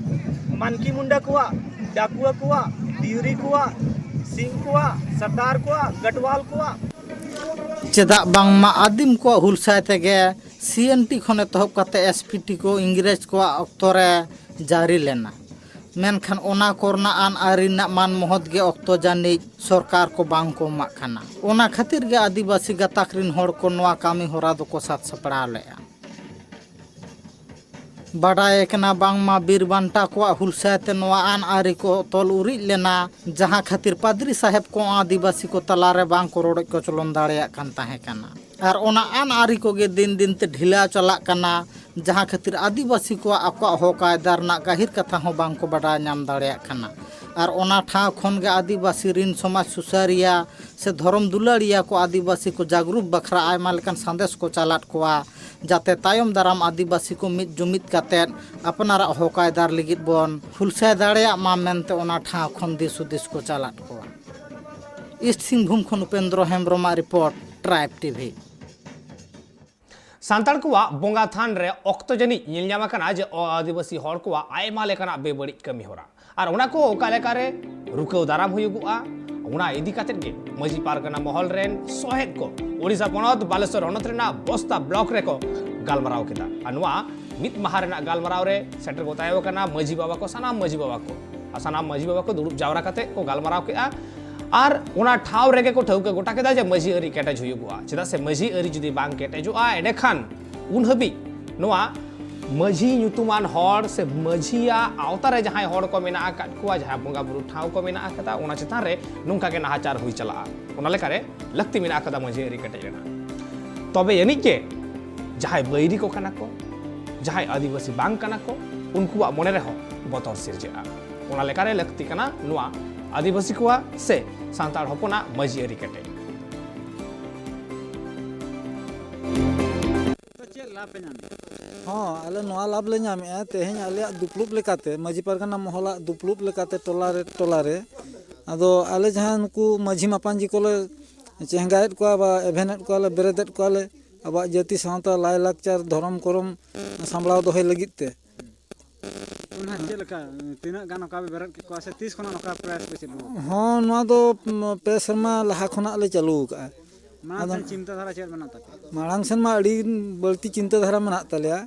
ᱢᱟᱱᱠᱤ ᱢᱩᱱᱰᱟ ᱠᱚᱣᱟᱜ, ᱰᱟᱠᱩᱣᱟ ᱠᱚᱣᱟᱜ, ᱫᱤᱭᱩᱨᱤ ᱠᱚᱣᱟᱜ, ᱥᱤᱝ ᱠᱚᱣᱟᱜ, ᱥᱟᱨᱫᱟᱨ ᱠᱚᱣᱟᱜ, ᱜᱟᱴᱣᱟᱞ ᱠᱚᱣᱟᱜ᱾ ᱪᱮᱫᱟᱜ ᱵᱟᱝᱢᱟ ᱟᱹᱫᱤᱢ ᱠᱚᱣᱟᱜ ᱦᱩᱞᱥᱟᱹᱭ ᱛᱮᱜᱮ ᱥᱤ ᱮᱱ ᱴᱤ ᱠᱷᱚᱱ ᱮᱛᱚᱦᱚᱵ ᱠᱟᱛᱮ ᱮᱥ ᱯᱤ ᱴᱤ ᱠᱚ ᱤᱝᱨᱮᱡᱽ ᱠᱚᱣᱟᱜ ᱚᱠᱛᱚ ᱨᱮ ᱡᱟᱹᱨᱤ ᱞᱮᱱᱟ᱾ ᱢᱮᱱᱠᱷᱟᱱ ᱚᱱᱟ ᱠᱚᱨᱮᱱᱟᱜ ᱟᱹᱱ ᱟᱹᱨᱤ ᱨᱮᱱᱟᱜ ᱢᱟᱱ ᱢᱚᱦᱚᱛ ᱜᱮ ᱚᱠᱛᱚ ᱡᱟᱹᱱᱤᱡ ᱥᱚᱨᱠᱟᱨ ᱠᱚ ᱵᱟᱝ ᱠᱚ ᱮᱢᱟᱜ ᱠᱟᱱᱟ᱾ ᱚᱱᱟ ᱠᱷᱟᱹᱛᱤᱨ ᱜᱮ ᱟᱹᱫᱤᱵᱟᱹᱥᱤ ᱜᱟᱛᱟᱠ ᱨᱤᱱ ᱦᱚᱲ ᱠᱚ ᱱᱚᱣᱟ ᱠᱟᱹᱢᱤ ᱦᱚᱨᱟ ᱫᱚᱠᱚ ᱥᱟᱛ ᱥᱟᱯᱲᱟᱣ ᱞᱮᱫᱼᱟ᱾ ᱵᱟᱰᱟᱭ ᱠᱟᱱᱟ ᱵᱟᱝᱢᱟ ᱵᱤᱨ ᱵᱟᱱᱴᱟ ᱠᱚᱣᱟᱜ ᱦᱩᱞᱥᱟᱹᱭ ᱛᱮ ᱱᱚᱣᱟ ᱟᱹᱱ ᱟᱹᱨᱤ ᱠᱚ ᱛᱚᱞ ᱩᱨᱤᱡ ᱞᱮᱱᱟ, ᱡᱟᱦᱟᱸ ᱠᱷᱟᱹᱛᱤᱨ ᱯᱟᱫᱽᱨᱤ ᱥᱟᱦᱮᱵᱽ ᱠᱚ ᱟᱹᱫᱤᱵᱟᱹᱥᱤ ᱠᱚ ᱛᱟᱞᱟᱨᱮ ᱵᱟᱝ ᱠᱚ ᱨᱚᱰᱚᱡ ᱠᱚᱪᱞᱚᱱ ᱫᱟᱲᱮᱭᱟᱜ ᱠᱟᱱ ᱛᱟᱦᱮᱸ ᱠᱟᱱᱟ᱾ ᱟᱨ ᱚᱱᱟ ᱟᱹᱱ ᱟᱹᱨᱤ ᱠᱚᱜᱮ ᱫᱤᱱ ᱫᱤᱱ ᱛᱮ ᱰᱷᱤᱞᱟᱹᱣ ᱪᱟᱞᱟᱜ ᱠᱟᱱᱟ, ᱡᱟᱦᱟᱸ ᱠᱷᱟᱹᱛᱤᱨ ᱟᱹᱫᱤᱵᱟᱹᱥᱤ ᱠᱚᱣᱟᱜ ᱟᱠᱚᱣᱟᱜ ᱦᱚᱠ ᱟᱭᱫᱟᱨ ᱨᱮᱱᱟᱜ ᱜᱟᱹᱦᱤᱨ ᱠᱟᱛᱷᱟ ᱦᱚᱸ ᱵᱟᱝ ᱠᱚ ᱵᱟᱰᱟᱭ ᱧᱟᱢ ᱫᱟᱲᱮᱭᱟᱜ ᱠᱟᱱᱟ᱾ ᱟᱨ ᱚᱱᱟ ᱴᱷᱟᱶ ᱠᱷᱚᱱ ᱜᱮ ᱟᱹᱫᱤᱵᱟᱹᱥᱤ ᱨᱤᱱ ᱥᱚᱢᱟᱡᱽ ᱥᱩᱥᱟᱹᱨᱤᱭᱟᱹ ᱥᱮ ᱫᱷᱚᱨᱚᱢ ᱫᱩᱞᱟᱹᱲᱤᱭᱟᱹ ᱠᱚ ᱟᱹᱫᱤᱵᱟᱹᱥᱤ ᱠᱚ ᱡᱟᱜᱽᱨᱩᱠ ᱵᱟᱠᱷᱨᱟ ᱟᱭᱢᱟ ᱞᱮᱠᱟᱱ ᱥᱟᱸᱫᱮᱥ ᱠᱚ ᱪᱟᱞᱟᱫ ᱠᱚᱣᱟ, ᱡᱟᱛᱮ ᱛᱟᱭᱚᱢ ᱫᱟᱨᱟᱢ ᱟᱹᱫᱤᱵᱟᱹᱥᱤ ᱠᱚ ᱢᱤᱫ ᱡᱩᱢᱤᱫ ᱠᱟᱛᱮᱫ ᱟᱯᱱᱟᱨᱟᱜ ᱦᱚᱠ ᱟᱭᱫᱟᱨ ᱞᱟᱹᱜᱤᱫ ᱵᱚᱱ ᱦᱩᱞᱥᱟᱹᱭ ᱫᱟᱲᱮᱭᱟᱜ ᱢᱟ ᱢᱮᱱᱛᱮ ᱚᱱᱟ ᱴᱷᱟᱶ ᱠᱷᱚᱱ ᱫᱤᱥ ᱦᱩᱫᱤᱥ ᱠᱚ ᱪᱟᱞᱟᱫ ᱠᱚᱣᱟ᱾ ᱤᱥᱴ ᱥᱤᱝᱵᱷᱩᱢ ᱠᱷᱚᱱ ᱩᱯᱮᱱᱫᱨᱚ ᱦᱮᱢᱵᱨᱚᱢᱟᱜ ᱨᱤᱯᱳᱨᱴ, ᱴᱨᱟᱭᱤᱵᱽ ᱴᱤᱵᱷᱤ᱾ ᱥᱟᱱᱛᱟᱲ ᱠᱚᱣᱟᱜ ᱵᱚᱸᱜᱟ ᱛᱷᱟᱱ ᱨᱮ ᱚᱠᱛᱚ ᱡᱟᱹᱱᱤᱡ ᱧᱮᱞ ᱧᱟᱢ ᱟᱠᱟᱱᱟ ᱡᱮ ᱚ-, ᱟᱹᱫᱤᱵᱟᱹᱥᱤ ᱦᱚᱲ ᱠᱚᱣᱟᱜ ᱟᱭᱢᱟ ᱞᱮᱠᱟᱱᱟᱜ ᱵᱮᱵᱟᱹᱲᱤᱡ ᱠᱟᱹᱢᱤ ᱦᱚᱨᱟ, ᱟᱨ ᱚᱱᱟ ᱠᱚ ᱚᱠᱟ ᱞᱮᱠᱟᱨᱮ ᱨᱩᱠᱟᱹᱣ ᱫᱟᱨᱟᱢ ᱦᱩᱭᱩᱜᱚᱜᱼᱟ, ᱚᱱᱟ ᱤᱫᱤ ᱠᱟᱛᱮᱫ ᱜᱮ ᱢᱟᱹᱡᱷᱤ ᱯᱟᱨᱜᱟᱱᱟ ᱢᱚᱦᱚᱞ ᱨᱮᱱ ᱥᱚᱦᱮᱫ ᱠᱚ ᱳᱰᱤᱥᱟ ᱯᱚᱱᱚᱛ ᱵᱟᱞᱮᱥᱚᱨ ᱦᱚᱱᱚᱛ ᱨᱮᱱᱟᱜ ᱵᱚᱥᱛᱟ ᱵᱞᱚᱠ ᱨᱮᱠᱚ ᱜᱟᱞᱢᱟᱨᱟᱣ ᱠᱮᱫᱟ᱾ ᱟᱨ ᱱᱚᱣᱟ ᱢᱤᱫ ᱢᱟᱦᱟ ᱨᱮᱱᱟᱜ ᱜᱟᱞᱢᱟᱨᱟᱣ ᱨᱮ ᱥᱮᱴᱮᱨ ᱠᱚ ᱛᱟᱦᱮᱸ ᱠᱟᱱᱟ ᱢᱟᱹᱡᱷᱤ ᱵᱟᱵᱟ ᱠᱚ, ᱥᱟᱱᱟᱢ ᱢᱟᱹᱡᱷᱤ ᱵᱟᱵᱟ ᱠᱚ᱾ ᱟᱨ ᱥᱟᱱᱟᱢ ᱢᱟᱹᱡᱷᱤ ᱵᱟᱵᱟ ᱠᱚ ᱫᱩᱲᱩᱵ ᱡᱟᱣᱨᱟ ᱠᱟᱛᱮ ᱠᱚ ᱜᱟᱞᱢᱟᱨᱟᱣ ᱠᱮᱫᱼᱟ᱾ ᱟᱨ ᱚᱱᱟ ᱴᱷᱟᱶ ᱨᱮᱜᱮ ᱠᱚ ᱴᱷᱟᱹᱣᱠᱟᱹ ᱜᱚᱴᱟ ᱠᱮᱫᱟ ᱡᱮ ᱢᱟᱹᱡᱷᱤ ᱟᱹᱨᱤ ᱠᱮᱴᱮᱡ ᱦᱩᱭᱩᱜᱚᱜᱼᱟ᱾ ᱪᱮᱫᱟᱜ ᱥᱮ ᱢᱟᱹᱡᱷᱤ ᱟᱹᱨᱤ ᱡᱩᱫᱤ ᱵᱟᱝ ᱠᱮᱴᱮᱡᱚᱜᱼᱟ, ᱮᱸᱰᱮᱠᱷᱟᱱ ᱩᱱ ᱦᱟᱹᱵᱤᱡ ᱱᱚᱣᱟ ᱢᱟᱹᱡᱷᱤ ᱧᱩᱛᱩᱢᱟᱱ ᱦᱚᱲ ᱥᱮ ᱢᱟᱹᱡᱷᱤᱭᱟᱜ ᱟᱣᱛᱟ ᱨᱮ ᱡᱟᱦᱟᱸᱭ ᱦᱚᱲ ᱠᱚ ᱢᱮᱱᱟᱜ ᱟᱠᱟᱫ ᱠᱚᱣᱟ, ᱡᱟᱦᱟᱸ ᱵᱚᱸᱜᱟ ᱵᱩᱨᱩ ᱴᱷᱟᱶ ᱠᱚ ᱢᱮᱱᱟᱜ ᱟᱠᱟᱫᱟ, ᱚᱱᱟ ᱪᱮᱛᱟᱱ ᱨᱮ ᱱᱚᱝᱠᱟ ᱜᱮ ᱱᱟᱦᱟᱪᱟᱨ ᱦᱩᱭ ᱪᱟᱞᱟᱜᱼᱟ᱾ ᱚᱱᱟ ᱞᱮᱠᱟᱨᱮ ᱞᱟᱹᱠᱛᱤ ᱢᱮᱱᱟᱜ ᱟᱠᱟᱫᱟ ᱢᱟᱹᱡᱷᱤ ᱟᱹᱨᱤ ᱠᱮᱴᱮᱡ ᱨᱮᱱᱟᱜ᱾ ᱛᱚᱵᱮ ᱟᱹᱱᱤᱡ ᱜᱮ ᱡᱟᱦᱟᱸᱭ ᱵᱟᱹᱭᱨᱤ ᱠᱚ ᱠᱟᱱᱟ ᱠᱚ, ᱡᱟᱦᱟᱸᱭ ᱟᱹᱫᱤᱵᱟᱹᱥᱤ ᱵᱟᱝ ᱠᱟᱱᱟ ᱠᱚ, ᱩᱱᱠᱩᱣᱟᱜ ᱢᱚᱱᱮ ᱨᱮᱦᱚᱸ ᱵᱚᱛᱚᱨ ᱥᱤᱨᱡᱟᱹᱜᱼᱟ᱾ ᱚᱱᱟ ᱞᱮᱠᱟᱨᱮ ᱞᱟᱹᱠᱛᱤ ᱠᱟᱱᱟ ᱱᱚᱣᱟ ᱟᱹᱫᱤᱵᱟᱹᱥᱤ ᱠᱚᱣᱟᱜ ᱥᱮ ᱥᱟᱱᱛᱟᱲ ᱦᱚᱯᱚᱱᱟᱜ ᱢᱟᱹᱡᱷᱤ ᱟᱹᱨᱤ ᱠᱮᱴᱮᱡ᱾ ᱪᱮᱫ ᱞᱟᱵᱷ ᱯᱮ ᱧᱟᱢᱮᱫᱼᱟ? ᱦᱚᱸ, ᱟᱞᱮ ᱱᱚᱣᱟ ᱞᱟᱵᱷ ᱞᱮ ᱧᱟᱢᱮᱫᱼᱟ, ᱛᱮᱦᱮᱧ ᱟᱞᱮᱭᱟᱜ ᱫᱩᱯᱲᱩᱵ ᱞᱮᱠᱟᱛᱮ, ᱢᱟᱹᱡᱷᱤ ᱯᱟᱨᱜᱟᱱᱟ ᱢᱚᱦᱚᱞᱟᱜ ᱫᱩᱯᱲᱩᱵ ᱞᱮᱠᱟᱛᱮ ᱴᱚᱞᱟ ᱨᱮ, ᱴᱚᱞᱟ ᱨᱮ, ᱟᱫᱚ ᱟᱞᱮ ᱡᱟᱦᱟᱸ ᱱᱩᱠᱩ ᱢᱟᱹᱡᱷᱤ ᱢᱟᱯᱟᱱᱡᱤ ᱠᱚᱞᱮ ᱪᱮᱦᱜᱟᱭᱮᱫ ᱠᱚᱣᱟ ᱵᱟ ᱮᱵᱷᱮᱱᱮᱫ ᱠᱚᱣᱟᱞᱮ, ᱵᱮᱨᱮᱫᱮᱫ ᱠᱚᱣᱟᱞᱮ, ᱟᱵᱚᱣᱟᱜ ᱡᱟᱹᱛᱤ ᱥᱟᱶᱛᱟ ᱞᱟᱭᱼᱞᱟᱠᱪᱟᱨ ᱫᱷᱚᱨᱚᱢ ᱠᱚᱨᱚᱢ ᱥᱟᱢᱵᱲᱟᱣ ᱫᱚᱦᱚᱭ ᱞᱟᱹᱜᱤᱫ ᱛᱮ᱾ ᱚᱱᱟ ᱪᱮᱫ ᱞᱮᱠᱟ, ᱛᱤᱱᱟᱹᱜ ᱜᱟᱱ ᱚᱱᱠᱟ ᱯᱮ ᱵᱮᱨᱮᱫ ᱠᱮᱫ ᱠᱚᱣᱟ ᱥᱮ ᱛᱤᱥ ᱠᱷᱚᱱᱟᱜ ᱱᱚᱝᱠᱟ ᱯᱨᱚᱭᱟᱥ ᱯᱮ ᱪᱟᱹᱞᱩ ᱟᱠᱟᱫᱟ? ᱦᱚᱸ, ᱱᱚᱣᱟ ᱫᱚ, ᱩᱢ, ᱯᱮ ᱥᱮᱨᱢᱟ ᱞᱟᱦᱟ ᱠᱷᱚᱱᱟᱜ ᱞᱮ ᱪᱟᱹᱞᱩ ᱟᱠᱟᱫᱼᱟ᱾ ᱢᱟᱲᱟᱝ ᱟᱫᱚ ᱥᱮᱱ ᱪᱤᱱᱛᱟᱹ ᱫᱷᱟᱨᱟ ᱪᱮᱫ ᱢᱮᱱᱟᱜ ᱛᱟᱯᱮᱭᱟ? ᱢᱟᱲᱟᱝ ᱥᱮᱱ ᱢᱟ ᱟᱹᱰᱤ ᱵᱟᱹᱲᱛᱤ ᱪᱤᱱᱛᱟᱹ ᱫᱷᱟᱨᱟ ᱢᱮᱱᱟᱜ ᱛᱟᱞᱮᱭᱟ᱾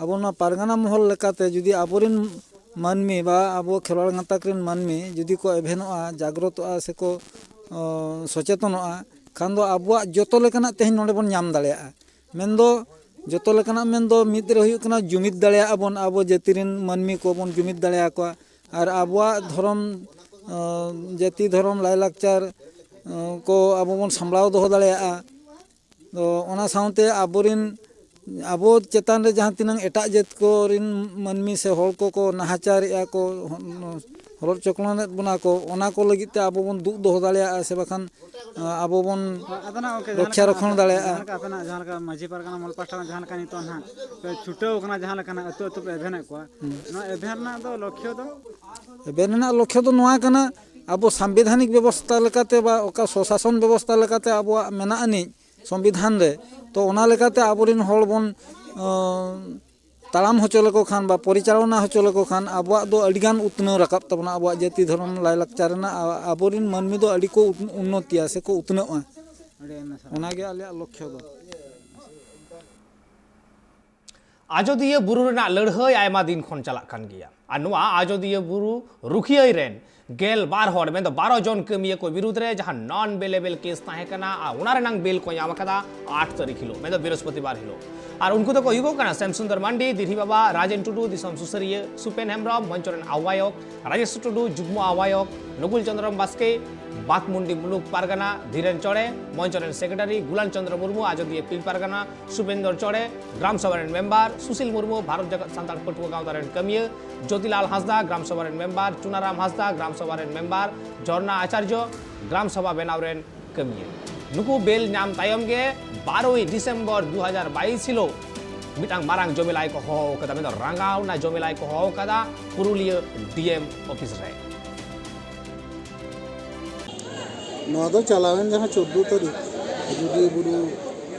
ᱟᱵᱚ ᱱᱚᱣᱟ ᱯᱟᱨᱜᱟᱱᱟ ᱢᱚᱦᱚᱞ ᱞᱮᱠᱟᱛᱮ ᱡᱩᱫᱤ ᱟᱵᱚᱨᱮᱱ ᱢᱟᱹᱱᱢᱤ ᱵᱟ ᱟᱵᱚ ᱠᱷᱮᱨᱣᱟᱲ ᱜᱟᱛᱟᱠ ᱨᱮᱱ ᱢᱟᱹᱱᱢᱤ ᱡᱩᱫᱤ ᱠᱚ ᱮᱵᱷᱮᱱᱚᱜᱼᱟ, ᱡᱟᱜᱽᱨᱚᱛᱚᱜᱼᱟ ᱥᱮᱠᱚ, ᱚ, ᱥᱚᱪᱮᱛᱚᱱᱚᱜᱼᱟ, ᱠᱷᱟᱱ ᱫᱚ ᱟᱵᱚᱣᱟᱜ ᱡᱚᱛᱚ ᱞᱮᱠᱟᱱᱟᱜ ᱛᱮᱦᱮᱧ ᱱᱚᱰᱮ ᱵᱚᱱ ᱧᱟᱢ ᱫᱟᱲᱮᱭᱟᱜᱼᱟ᱾ ᱢᱮᱱᱫᱚ ᱡᱚᱛᱚ ᱞᱮᱠᱟᱱᱟᱜ ᱢᱮᱱᱫᱚ ᱢᱤᱫ ᱨᱮ ᱦᱩᱭᱩᱜ ᱠᱟᱱᱟ ᱡᱩᱢᱤᱫ ᱫᱟᱲᱮᱭᱟᱜᱼᱟ ᱵᱚᱱ, ᱟᱵᱚ ᱡᱟᱹᱛᱤ ᱨᱮᱱ ᱢᱟᱹᱱᱢᱤ ᱠᱚᱵᱚᱱ ᱡᱩᱢᱤᱫ ᱫᱟᱲᱮᱭᱟᱠᱚᱣᱟ᱾ ᱟᱨ ᱟᱵᱚᱣᱟᱜ ᱫᱷᱚᱨᱚᱢ, ᱚ, ᱡᱟᱹᱛᱤ ᱫᱷᱚᱨᱚᱢ ᱞᱟᱭᱼᱞᱟᱠᱪᱟᱨ, ᱚ, ᱠᱚ ᱟᱵᱚ ᱵᱚᱱ ᱥᱟᱢᱵᱲᱟᱣ ᱫᱚᱦᱚ ᱫᱟᱲᱮᱭᱟᱜᱼᱟ᱾ ᱛᱚ ᱚᱱᱟ ᱥᱟᱶᱛᱮ ᱟᱵᱚᱨᱮᱱ, ᱟᱵᱚ ᱪᱮᱛᱟᱱ ᱨᱮ ᱡᱟᱦᱟᱸ ᱛᱤᱱᱟᱹᱝ ᱮᱴᱟᱜ ᱡᱟᱹᱛ ᱠᱚᱨᱮᱱ ᱢᱟᱹᱱᱢᱤ ᱥᱮ ᱦᱚᱲ ᱠᱚᱠᱚ ᱱᱟᱦᱟᱪᱟᱨᱮᱜᱼᱟ ᱠᱚ, ᱦᱚᱨᱚᱜ ᱪᱚᱠᱞᱚᱱᱮᱫ ᱵᱚᱱᱟ ᱠᱚ, ᱚᱱᱟ ᱠᱚ ᱞᱟᱹᱜᱤᱫ ᱛᱮ ᱟᱵᱚ ᱵᱚᱱ ᱫᱩᱜ ᱫᱚᱦᱚ ᱫᱟᱲᱮᱭᱟᱜᱼᱟ ᱥᱮ ᱵᱟᱠᱷᱟᱱ, ᱟ, ᱟᱵᱚ ᱵᱚᱱ ᱦᱳᱭ, ᱟᱫᱚ ᱱᱟᱜ ᱜᱚᱢᱠᱮ, ᱨᱚᱠᱷᱭᱟ ᱡᱟᱦᱟᱸ ᱞᱮᱠᱟ ᱨᱚᱠᱷᱚᱱ ᱟᱯᱮ, ᱫᱟᱲᱮᱭᱟᱜᱼᱟ᱾ ᱡᱟᱦᱟᱸ ᱞᱮᱠᱟ ᱟᱯᱮᱱᱟᱜ, ᱡᱟᱦᱟᱸ ᱞᱮᱠᱟ ᱢᱟᱹᱡᱷᱤ ᱯᱟᱨᱜᱟᱱᱟ ᱢᱚᱦᱚᱞ ᱯᱟᱦᱴᱟ ᱠᱷᱚᱱ ᱡᱟᱦᱟᱸ ᱞᱮᱠᱟ ᱱᱤᱛᱚᱜ ᱱᱟᱦᱟᱜ ᱯᱮ ᱪᱷᱩᱴᱟᱹᱣ ᱠᱟᱱᱟ, ᱡᱟᱦᱟᱸ ᱞᱮᱠᱟ ᱱᱟᱜ ᱟᱹᱛᱩ ᱟᱹᱛᱩ ᱯᱮ ᱮᱵᱷᱮᱱᱮᱫ ᱠᱚᱣᱟ, ᱦᱩᱸ᱾ ᱱᱚᱣᱟ ᱮᱵᱷᱮᱱ ᱨᱮᱱᱟᱜ ᱫᱚ ᱞᱚᱠᱠᱷᱚ ᱫᱚ? ᱮᱵᱷᱮᱱ ᱨᱮᱱᱟᱜ ᱞᱚᱠᱠᱷᱚ ᱫᱚ ᱱᱚᱣᱟ ᱠᱟᱱᱟ, ᱟᱵᱚ ᱥᱟᱝᱵᱤᱫᱷᱟᱱᱤᱠ ᱵᱮᱵᱚᱥᱛᱷᱟ ᱞᱮᱠᱟᱛᱮ ᱵᱟ ᱚᱠᱟ ᱥᱚᱥᱟᱥᱚᱱ ᱵᱮᱵᱚᱥᱛᱷᱟ ᱞᱮᱠᱟᱛᱮ ᱟᱵᱚᱣᱟᱜ ᱢᱮᱱᱟᱜ ᱟᱹᱱᱤᱡ, ᱥᱚᱝᱵᱤᱫᱷᱟᱱ ᱨᱮ᱾ ᱛᱚ ᱚᱱᱟ ᱞᱮᱠᱟᱛᱮ ᱟᱵᱚᱨᱮᱱ ᱦᱚᱲ ᱵᱚᱱ ᱛᱟᱲᱟᱢ ᱦᱚᱪᱚ ᱞᱮᱠᱚ ᱠᱷᱟᱱ ᱵᱟ ᱯᱚᱨᱤᱪᱟᱞᱚᱱᱟ ᱦᱚᱪᱚ ᱞᱮᱠᱚ ᱠᱷᱟᱱ ᱟᱵᱚᱣᱟᱜ ᱫᱚ ᱟᱹᱰᱤᱜᱟᱱ ᱩᱛᱱᱟᱹᱣ ᱨᱟᱠᱟᱵ ᱛᱟᱵᱚᱱᱟ, ᱟᱵᱚᱣᱟᱜ ᱡᱟᱹᱛᱤ ᱫᱷᱚᱨᱚᱢ ᱞᱟᱭᱞᱟᱠᱪᱟᱨ ᱨᱮᱱᱟᱜ ᱟᱵᱚᱨᱮᱱ ᱢᱟᱹᱱᱢᱤ ᱫᱚ ᱟᱹᱰᱤ ᱠᱚ ᱩᱱᱱᱚᱛᱤᱭᱟ ᱥᱮ ᱠᱚ ᱩᱛᱱᱟᱹᱜᱼᱟ᱾ ᱚᱱᱟᱜᱮ ᱟᱞᱮᱭᱟᱜ ᱞᱚᱠᱠᱷᱚ ᱫᱚ᱾ ᱟᱡᱚᱫᱤᱭᱟᱹ ᱵᱩᱨᱩ ᱨᱮᱱᱟᱜ ᱞᱟᱹᱲᱦᱟᱹᱭ ᱟᱭᱢᱟ ᱫᱤᱱ ᱠᱷᱚᱱ ᱪᱟᱞᱟᱜ ᱠᱟᱱ ᱜᱮᱭᱟ ᱟᱨ ᱱᱚᱣᱟ ᱟᱡᱚᱫᱤᱭᱟᱹ ᱵᱩᱨᱩ ᱨᱩᱠᱷᱤᱭᱟᱹᱭ ᱨᱮᱱ ᱜᱮᱞ ᱵᱟᱨ ᱦᱚᱲ ᱢᱮᱱᱫᱚ ᱵᱟᱨᱚ ᱡᱚᱱ ᱠᱟᱹᱢᱤᱭᱟᱹ ᱠᱚ ᱵᱤᱨᱩᱫᱽ ᱨᱮ ᱡᱟᱦᱟᱸ ᱱᱚᱱ ᱵᱮᱞᱮᱵᱮᱞ ᱠᱮᱥ ᱛᱟᱦᱮᱸ ᱠᱟᱱᱟ ᱟᱨ ᱚᱱᱟ ᱨᱮᱱᱟᱝ ᱵᱮᱞ ᱠᱚ ᱧᱟᱢ ᱟᱠᱟᱫᱟ ᱟᱴ ᱛᱟᱹᱨᱤᱠᱷ ᱦᱤᱞᱳᱜ ᱢᱮᱱᱫᱚ ᱵᱤᱨᱚᱥᱯᱚᱛᱤᱵᱟᱨ ᱦᱤᱞᱳᱜ᱾ ᱟᱨ ᱩᱱᱠᱩ ᱫᱚᱠᱚ ᱦᱩᱭᱩᱜ ᱠᱟᱱᱟ ᱥᱮᱢᱥᱩᱱᱫᱚᱨ ᱢᱟᱱᱰᱤ, ᱫᱤᱨᱦᱤ ᱵᱟᱵᱟ, ᱨᱟᱡᱮᱱ ᱴᱩᱰᱩ, ᱫᱤᱥᱚᱢ ᱥᱩᱥᱟᱹᱨᱤᱭᱟᱹ ᱥᱩᱯᱮᱱ ᱦᱮᱢᱵᱨᱚᱢ, ᱢᱚᱧᱪᱚ ᱨᱮᱱ ᱟᱦᱵᱟᱭᱚᱠ ᱨᱟᱡᱮᱥ ᱴᱩᱰᱩ, ᱡᱩᱜᱽᱢᱚ ᱟᱦᱵᱟᱭᱚᱠ ᱱᱩᱠᱩᱞ ᱪᱚᱸᱫᱽᱨᱚᱢ ᱵᱟᱥᱠᱮ, ᱵᱟᱠᱢᱩᱱᱰᱤ ᱢᱩᱞᱩᱠ ᱯᱟᱨᱜᱟᱱᱟ ᱫᱷᱤᱨᱮᱱ ᱪᱚᱲᱮ, ᱢᱚᱧᱪᱚ ᱨᱮᱱ ᱥᱮᱠᱨᱮᱴᱟᱨᱤ ᱜᱩᱞᱟᱞ ᱪᱚᱸᱫᱽᱨᱚ ᱢᱩᱨᱢᱩ, ᱟᱡᱚᱫᱤᱭᱟᱹ ᱯᱤᱞ ᱯᱟᱨᱜᱟᱱᱟ ᱥᱩᱵᱮᱱᱫᱚᱨ ᱪᱚᱲᱮ, ᱜᱨᱟᱢ ᱥᱚᱵᱷᱟ ᱨᱮᱱ ᱢᱮᱢᱵᱟᱨ ᱥᱩᱥᱤᱞ ᱢᱩᱨᱢᱩ, ᱵᱷᱟᱨᱚᱛ ᱡᱟᱠᱟᱛ ᱥᱟᱱᱛᱟᱲ ᱯᱟᱹᱴᱷᱩᱣᱟᱹ ᱜᱟᱶᱛᱟ ᱨᱮᱱ ᱠᱟᱹᱢᱤᱭᱟᱹ ᱡᱳᱛᱤᱞᱟᱞ ᱦᱟᱸᱥᱫᱟ, ᱜᱨᱟᱢ ᱥᱚᱵᱷᱟ ᱨᱮᱱ ᱢᱮᱢᱵᱟᱨ ᱪᱩᱱᱟᱨᱟᱢ ᱦᱟᱸᱥᱫᱟ, ᱜᱨᱟᱢ ᱥᱚᱵᱷᱟ ᱨᱮᱱ ᱢᱮᱢᱵᱟᱨ ᱡᱷᱚᱨᱱᱟ ᱟᱪᱟᱨᱡᱚ, ᱜᱨᱟᱢ ᱥᱚᱵᱷᱟ ᱵᱮᱱᱟᱣ ᱨᱮᱱ ᱠᱟᱹᱢᱤᱭᱟᱹ᱾ ᱱᱩᱠᱩ ᱵᱮᱞ ᱧᱟᱢ ᱛᱟᱭᱚᱢ ᱜᱮ ᱵᱟᱨᱚᱭ ᱰᱤᱥᱮᱢᱵᱚᱨ ᱫᱩ ᱦᱟᱡᱟᱨ ᱵᱟᱭᱤᱥ ᱦᱤᱞᱳᱜ ᱢᱤᱫᱴᱟᱝ ᱢᱟᱨᱟᱝ ᱡᱚᱢᱮᱞᱟᱭ ᱠᱚ ᱦᱚᱦᱚ ᱟᱠᱟᱫᱟ, ᱢᱮᱱᱫᱚ ᱨᱟᱸᱜᱟᱣᱱᱟ ᱡᱚᱢᱮᱞᱟᱭ ᱠᱚ ᱦᱚᱦᱚ ᱟᱠᱟᱫᱟ ᱯᱩᱨᱩᱞᱤᱭᱟᱹ ᱰᱤ ᱮᱢ ᱚᱯᱷᱤᱥ ᱨᱮ᱾ ᱱᱚᱣᱟ ᱫᱚ ᱪᱟᱞᱟᱣᱮᱱ ᱡᱟᱦᱟᱸ ᱪᱳᱫᱽᱫᱳ ᱛᱟᱹᱨᱤᱠᱷ ᱟᱡᱚᱫᱤᱭᱟᱹ ᱵᱩᱨᱩ,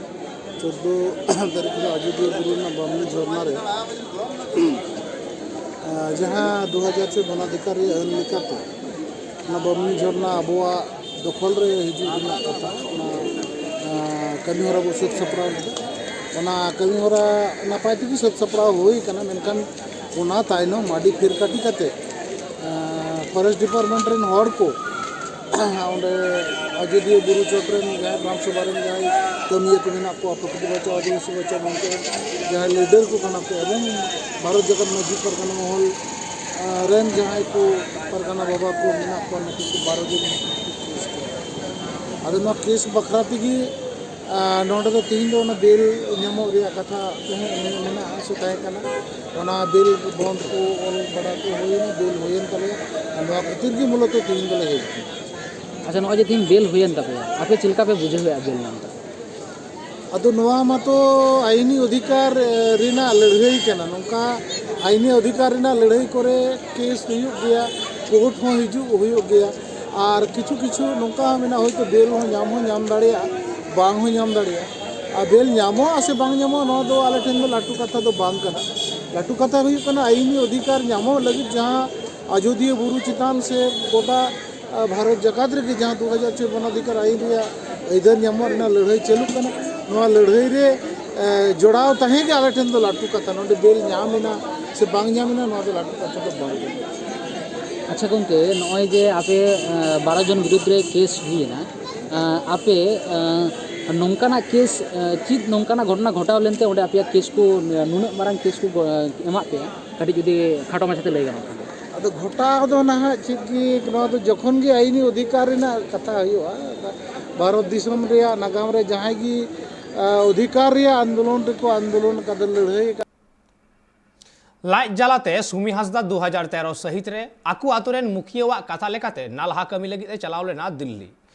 ᱪᱳᱫᱽᱫᱳ ᱛᱟᱹᱨᱤᱠᱷ ᱦᱤᱞᱳᱜ ᱟᱡᱚᱫᱤᱭᱟᱹ ᱵᱩᱨᱩ ᱨᱮᱱᱟᱜ ᱵᱟᱢᱱᱤ ᱡᱷᱚᱨᱱᱟ ᱨᱮ, ᱟᱸ, ᱡᱟᱦᱟᱸ ᱫᱩ ᱦᱟᱡᱟᱨ ᱪᱷᱚᱭ ᱢᱟᱱᱟᱫᱷᱤᱠᱟᱨ ᱨᱮᱭᱟᱜ ᱟᱹᱱ ᱞᱮᱠᱟᱛᱮ ᱚᱱᱟ ᱵᱟᱢᱱᱤ ᱡᱷᱚᱨᱱᱟ ᱟᱵᱚᱣᱟᱜ ᱫᱚᱠᱷᱚᱞ ᱨᱮ ᱦᱤᱡᱩᱜ ᱨᱮᱱᱟᱜ ᱠᱟᱛᱷᱟ, ᱚᱱᱟ, ᱟᱸ, ᱠᱟᱹᱢᱤ ᱦᱚᱨᱟ ᱵᱚ ᱥᱟᱹᱛ ᱥᱟᱯᱲᱟᱣ ᱞᱮᱫᱟ᱾ ᱚᱱᱟ ᱠᱟᱹᱢᱤ ᱦᱚᱨᱟ ᱱᱟᱯᱟᱭ ᱛᱮᱜᱮ ᱥᱟᱹᱛ ᱥᱟᱯᱲᱟᱣ ᱦᱩᱭ ᱟᱠᱟᱱᱟ, ᱢᱮᱱᱠᱷᱟᱱ ᱚᱱᱟ ᱛᱟᱭᱱᱚᱢ ᱟᱹᱰᱤ ᱯᱷᱤᱨᱠᱟᱹᱴᱤ ᱠᱟᱛᱮ ᱯᱷᱚᱨᱮᱥᱴ ᱰᱤᱯᱟᱨᱴᱢᱮᱱᱴ ᱨᱮᱱ ᱦᱚᱲ ᱠᱚ ᱚᱸᱰᱮ ᱟᱡᱚᱫᱤᱭᱟᱹ ᱵᱩᱨᱩ ᱪᱚᱴ ᱨᱮᱱ ᱡᱟᱦᱟᱸᱭ ᱜᱨᱟᱢ ᱥᱚᱵᱷᱟ ᱨᱮᱱ ᱡᱟᱦᱟᱸᱭ ᱠᱟᱹᱢᱤᱭᱟᱹ ᱠᱚ ᱢᱮᱱᱟᱜ ᱠᱚᱣᱟ, ᱯᱨᱚᱠᱨᱤᱛᱤ ᱵᱟᱧᱪᱟᱣ ᱟᱹᱫᱤᱵᱟᱹᱥᱤ ᱵᱟᱧᱪᱟᱣ ᱢᱚᱧᱪᱚ ᱨᱮᱱ ᱡᱟᱦᱟᱸᱭ ᱞᱤᱰᱟᱨ ᱠᱚ ᱠᱟᱱᱟ ᱠᱚ ᱮᱵᱚᱝ ᱵᱷᱟᱨᱚᱛ ᱡᱟᱠᱟᱛ ᱢᱟᱹᱡᱷᱤ ᱯᱟᱨᱜᱟᱱᱟ ᱢᱚᱦᱚᱞ ᱨᱮᱱ ᱡᱟᱦᱟᱸᱭ ᱠᱚ ᱯᱟᱨᱜᱟᱱᱟ ᱵᱟᱵᱟ ᱠᱚ ᱢᱮᱱᱟᱜ ᱠᱚᱣᱟ, ᱱᱩᱠᱩ ᱠᱚ ᱵᱟᱨᱚ ᱡᱚᱱ ᱠᱚ ᱠᱮᱥ ᱠᱚ᱾ ᱟᱫᱚ ᱱᱚᱣᱟ ᱠᱮᱥ ᱵᱟᱠᱷᱨᱟ ᱛᱮᱜᱮ ᱟᱨ ᱱᱚᱰᱮ ᱫᱚ ᱛᱮᱦᱮᱧ ᱫᱚ ᱚᱱᱟ ᱵᱮᱞ ᱧᱟᱢᱚᱜ ᱨᱮᱭᱟᱜ ᱠᱟᱛᱷᱟ ᱛᱟᱦᱮᱸ ᱢᱮᱱᱟᱜᱼᱟ ᱥᱮ ᱛᱟᱦᱮᱸ ᱠᱟᱱᱟ, ᱚᱱᱟ ᱵᱮᱞ ᱵᱚᱱᱰ ᱠᱚ ᱚᱞ ᱵᱟᱲᱟ ᱠᱚ ᱦᱩᱭᱮᱱᱟ, ᱵᱮᱞ ᱦᱩᱭᱮᱱ ᱛᱟᱞᱮᱭᱟ᱾ ᱟᱨ ᱱᱚᱣᱟ ᱠᱷᱟᱹᱛᱤᱨ ᱜᱮ ᱢᱩᱞᱚᱛᱚ ᱛᱮᱦᱮᱧ ᱫᱚᱞᱮ ᱦᱮᱡ ᱟᱠᱟᱱᱟ᱾ ᱟᱪᱪᱷᱟ, ᱱᱚᱜᱼᱚᱭ ᱡᱮ ᱛᱮᱦᱮᱧ ᱵᱮᱞ ᱦᱩᱭᱮᱱ ᱛᱟᱯᱮᱭᱟ, ᱟᱯᱮ ᱪᱮᱫ ᱞᱮᱠᱟ ᱯᱮ ᱵᱩᱡᱷᱟᱹᱣᱮᱫᱼᱟ ᱵᱮᱞ ᱧᱟᱢ ᱠᱟᱛᱮ? ᱟᱫᱚ ᱱᱚᱣᱟ ᱢᱟᱛᱚ ᱟᱭᱤᱱᱤ ᱚᱫᱷᱤᱠᱟᱨ ᱨᱮᱱᱟᱜ ᱞᱟᱹᱲᱦᱟᱹᱭ ᱠᱟᱱᱟ᱾ ᱱᱚᱝᱠᱟ ᱟᱭᱤᱱᱤ ᱚᱫᱷᱤᱠᱟᱨ ᱨᱮᱱᱟᱜ ᱞᱟᱹᱲᱦᱟᱹᱭ ᱠᱚᱨᱮ ᱠᱮᱥ ᱦᱩᱭᱩᱜ ᱜᱮᱭᱟ, ᱠᱳᱨᱴ ᱦᱚᱸ ᱦᱤᱡᱩᱜ ᱦᱩᱭᱩᱜ ᱜᱮᱭᱟ᱾ ᱟᱨ ᱠᱤᱪᱷᱩ ᱠᱤᱪᱷᱩ ᱱᱚᱝᱠᱟ ᱦᱚᱸ ᱢᱮᱱᱟᱜᱼᱟ, ᱦᱚᱭᱛᱳ ᱵᱮᱞ ᱦᱚᱸ ᱧᱟᱢ ᱦᱚᱸ ᱧᱟᱢ ᱫᱟᱲᱮᱭᱟᱜᱼᱟ, ᱵᱟᱝ ᱦᱚᱸ ᱧᱟᱢ ᱫᱟᱲᱮᱭᱟᱜᱼᱟ᱾ ᱟᱨ ᱵᱮᱞ ᱧᱟᱢᱚᱜᱼᱟ ᱥᱮ ᱵᱟᱝ ᱧᱟᱢᱚᱜᱼᱟ, ᱱᱚᱣᱟ ᱫᱚ ᱟᱞᱮ ᱴᱷᱮᱱ ᱫᱚ ᱞᱟᱹᱴᱩ ᱠᱟᱛᱷᱟ ᱫᱚ ᱵᱟᱝ ᱠᱟᱱᱟ᱾ ᱞᱟᱹᱴᱩ ᱠᱟᱛᱷᱟ ᱦᱩᱭᱩᱜ ᱠᱟᱱᱟ, ᱟᱹᱭᱤᱱᱤ ᱚᱫᱷᱤᱠᱟᱨ ᱧᱟᱢᱚᱜ ᱞᱟᱹᱜᱤᱫ ᱡᱟᱦᱟᱸ ᱟᱡᱳᱫᱤᱭᱟᱹ ᱵᱩᱨᱩ ᱪᱮᱛᱟᱱ ᱥᱮ ᱜᱚᱴᱟ, ᱟ, ᱵᱷᱟᱨᱚᱛ ᱡᱟᱠᱟᱛ ᱨᱮᱜᱮ ᱡᱟᱦᱟᱸ ᱫᱩ ᱦᱟᱡᱟᱨ ᱪᱷᱚᱭ ᱵᱚᱱᱚᱫᱷᱤᱠᱟᱨ ᱟᱹᱭᱤᱱ ᱨᱮᱭᱟᱜ ᱟᱹᱭᱫᱟᱹᱨ ᱧᱟᱢᱚᱜ ᱨᱮᱱᱟᱜ ᱞᱟᱹᱲᱦᱟᱹᱭ ᱪᱟᱹᱞᱩᱜ ᱠᱟᱱᱟ, ᱱᱚᱣᱟ ᱞᱟᱹᱲᱦᱟᱹᱭ ᱨᱮ, ᱮ, ᱡᱚᱲᱟᱣ ᱛᱟᱦᱮᱸ ᱜᱮ ᱟᱞᱮ ᱴᱷᱮᱱ ᱫᱚ ᱞᱟᱹᱴᱩ ᱠᱟᱛᱷᱟ᱾ ᱱᱚᱰᱮ ᱵᱮᱞ ᱧᱟᱢ ᱮᱱᱟ ᱥᱮ ᱵᱟᱝ ᱧᱟᱢ ᱮᱱᱟ, ᱱᱚᱣᱟ ᱫᱚ ᱞᱟᱹᱴᱩ ᱠᱟᱛᱷᱟ ᱫᱚ ᱵᱟᱝ ᱠᱟᱱᱟ᱾ ᱟᱪᱪᱷᱟ ᱜᱚᱢᱠᱮ, ᱱᱚᱜᱼᱚᱭ ᱡᱮ ᱟᱯᱮ, ᱮ, ᱵᱟᱨᱚ ᱡᱚᱱ ᱵᱤᱨᱩᱫᱽ ᱨᱮ ᱠᱮᱥ ᱦᱩᱭᱮᱱᱟ, ᱮ, ᱟᱯᱮ, ᱮ, ᱱᱚᱝᱠᱟᱱᱟᱜ ᱠᱮᱥ, ᱮ, ᱪᱮᱫ ᱱᱚᱝᱠᱟᱱᱟᱜ ᱜᱷᱚᱴᱚᱱᱟ ᱜᱷᱚᱴᱟᱣ ᱞᱮᱱᱛᱮ ᱚᱸᱰᱮ ᱟᱯᱮᱭᱟᱜ ᱠᱮᱥ ᱠᱚ, ᱱᱩᱱᱟᱹᱜ ᱢᱟᱨᱟᱝ ᱠᱮᱥ ᱠᱚ ᱜᱚ-, ᱮᱢᱟᱜ ᱯᱮᱭᱟ? ᱠᱟᱹᱴᱤᱡ ᱡᱩᱫᱤ ᱠᱷᱟᱴᱚ ᱢᱟᱪᱷᱟᱛᱮ ᱞᱟᱹᱭ ᱜᱟᱱᱚᱜ ᱠᱷᱟᱱ᱾ ᱟᱫᱚ ᱜᱷᱚᱴᱟᱣ ᱫᱚ ᱱᱟᱦᱟᱜ ᱪᱮᱫ ᱜᱮ, ᱱᱚᱣᱟ ᱫᱚ ᱡᱚᱠᱷᱚᱱ ᱜᱮ ᱟᱹᱭᱤᱱᱤ ᱚᱫᱷᱤᱠᱟᱨ ᱨᱮᱱᱟᱜ ᱠᱟᱛᱷᱟ ᱦᱩᱭᱩᱜᱼᱟ, ᱵᱷᱟᱨᱚᱛ ᱫᱤᱥᱚᱢ ᱨᱮᱭᱟᱜ ᱱᱟᱜᱟᱢ ᱨᱮ ᱡᱟᱦᱟᱸᱭ ᱜᱮ, ᱟ, ᱚᱫᱷᱤᱠᱟᱨ ᱨᱮᱭᱟᱜ ᱟᱱᱫᱳᱞᱚᱱ ᱨᱮᱠᱚ ᱟᱱᱫᱳᱞᱚᱱ ᱟᱠᱟᱫᱟ, ᱞᱟᱹᱲᱦᱟᱹᱭ ᱟᱠᱟᱫᱟ᱾ ᱞᱟᱡ ᱡᱟᱞᱟᱛᱮ ᱥᱩᱢᱤ ᱦᱟᱸᱥᱫᱟ ᱫᱩ ᱦᱟᱡᱟᱨ ᱛᱮᱨᱚ ᱥᱟᱹᱦᱤᱛ ᱨᱮ ᱟᱠᱚ ᱟᱛᱳ ᱨᱮᱱ ᱢᱩᱠᱷᱤᱭᱟᱹᱣᱟᱜ ᱠᱟᱛᱷᱟ ᱞᱮᱠᱟᱛᱮ ᱱᱟᱞᱦᱟ ᱠᱟᱹᱢᱤ ᱞᱟᱹᱜᱤᱫ ᱮ ᱪᱟᱞᱟᱣ ᱞᱮᱱᱟ ᱫᱤᱞᱞᱤ᱾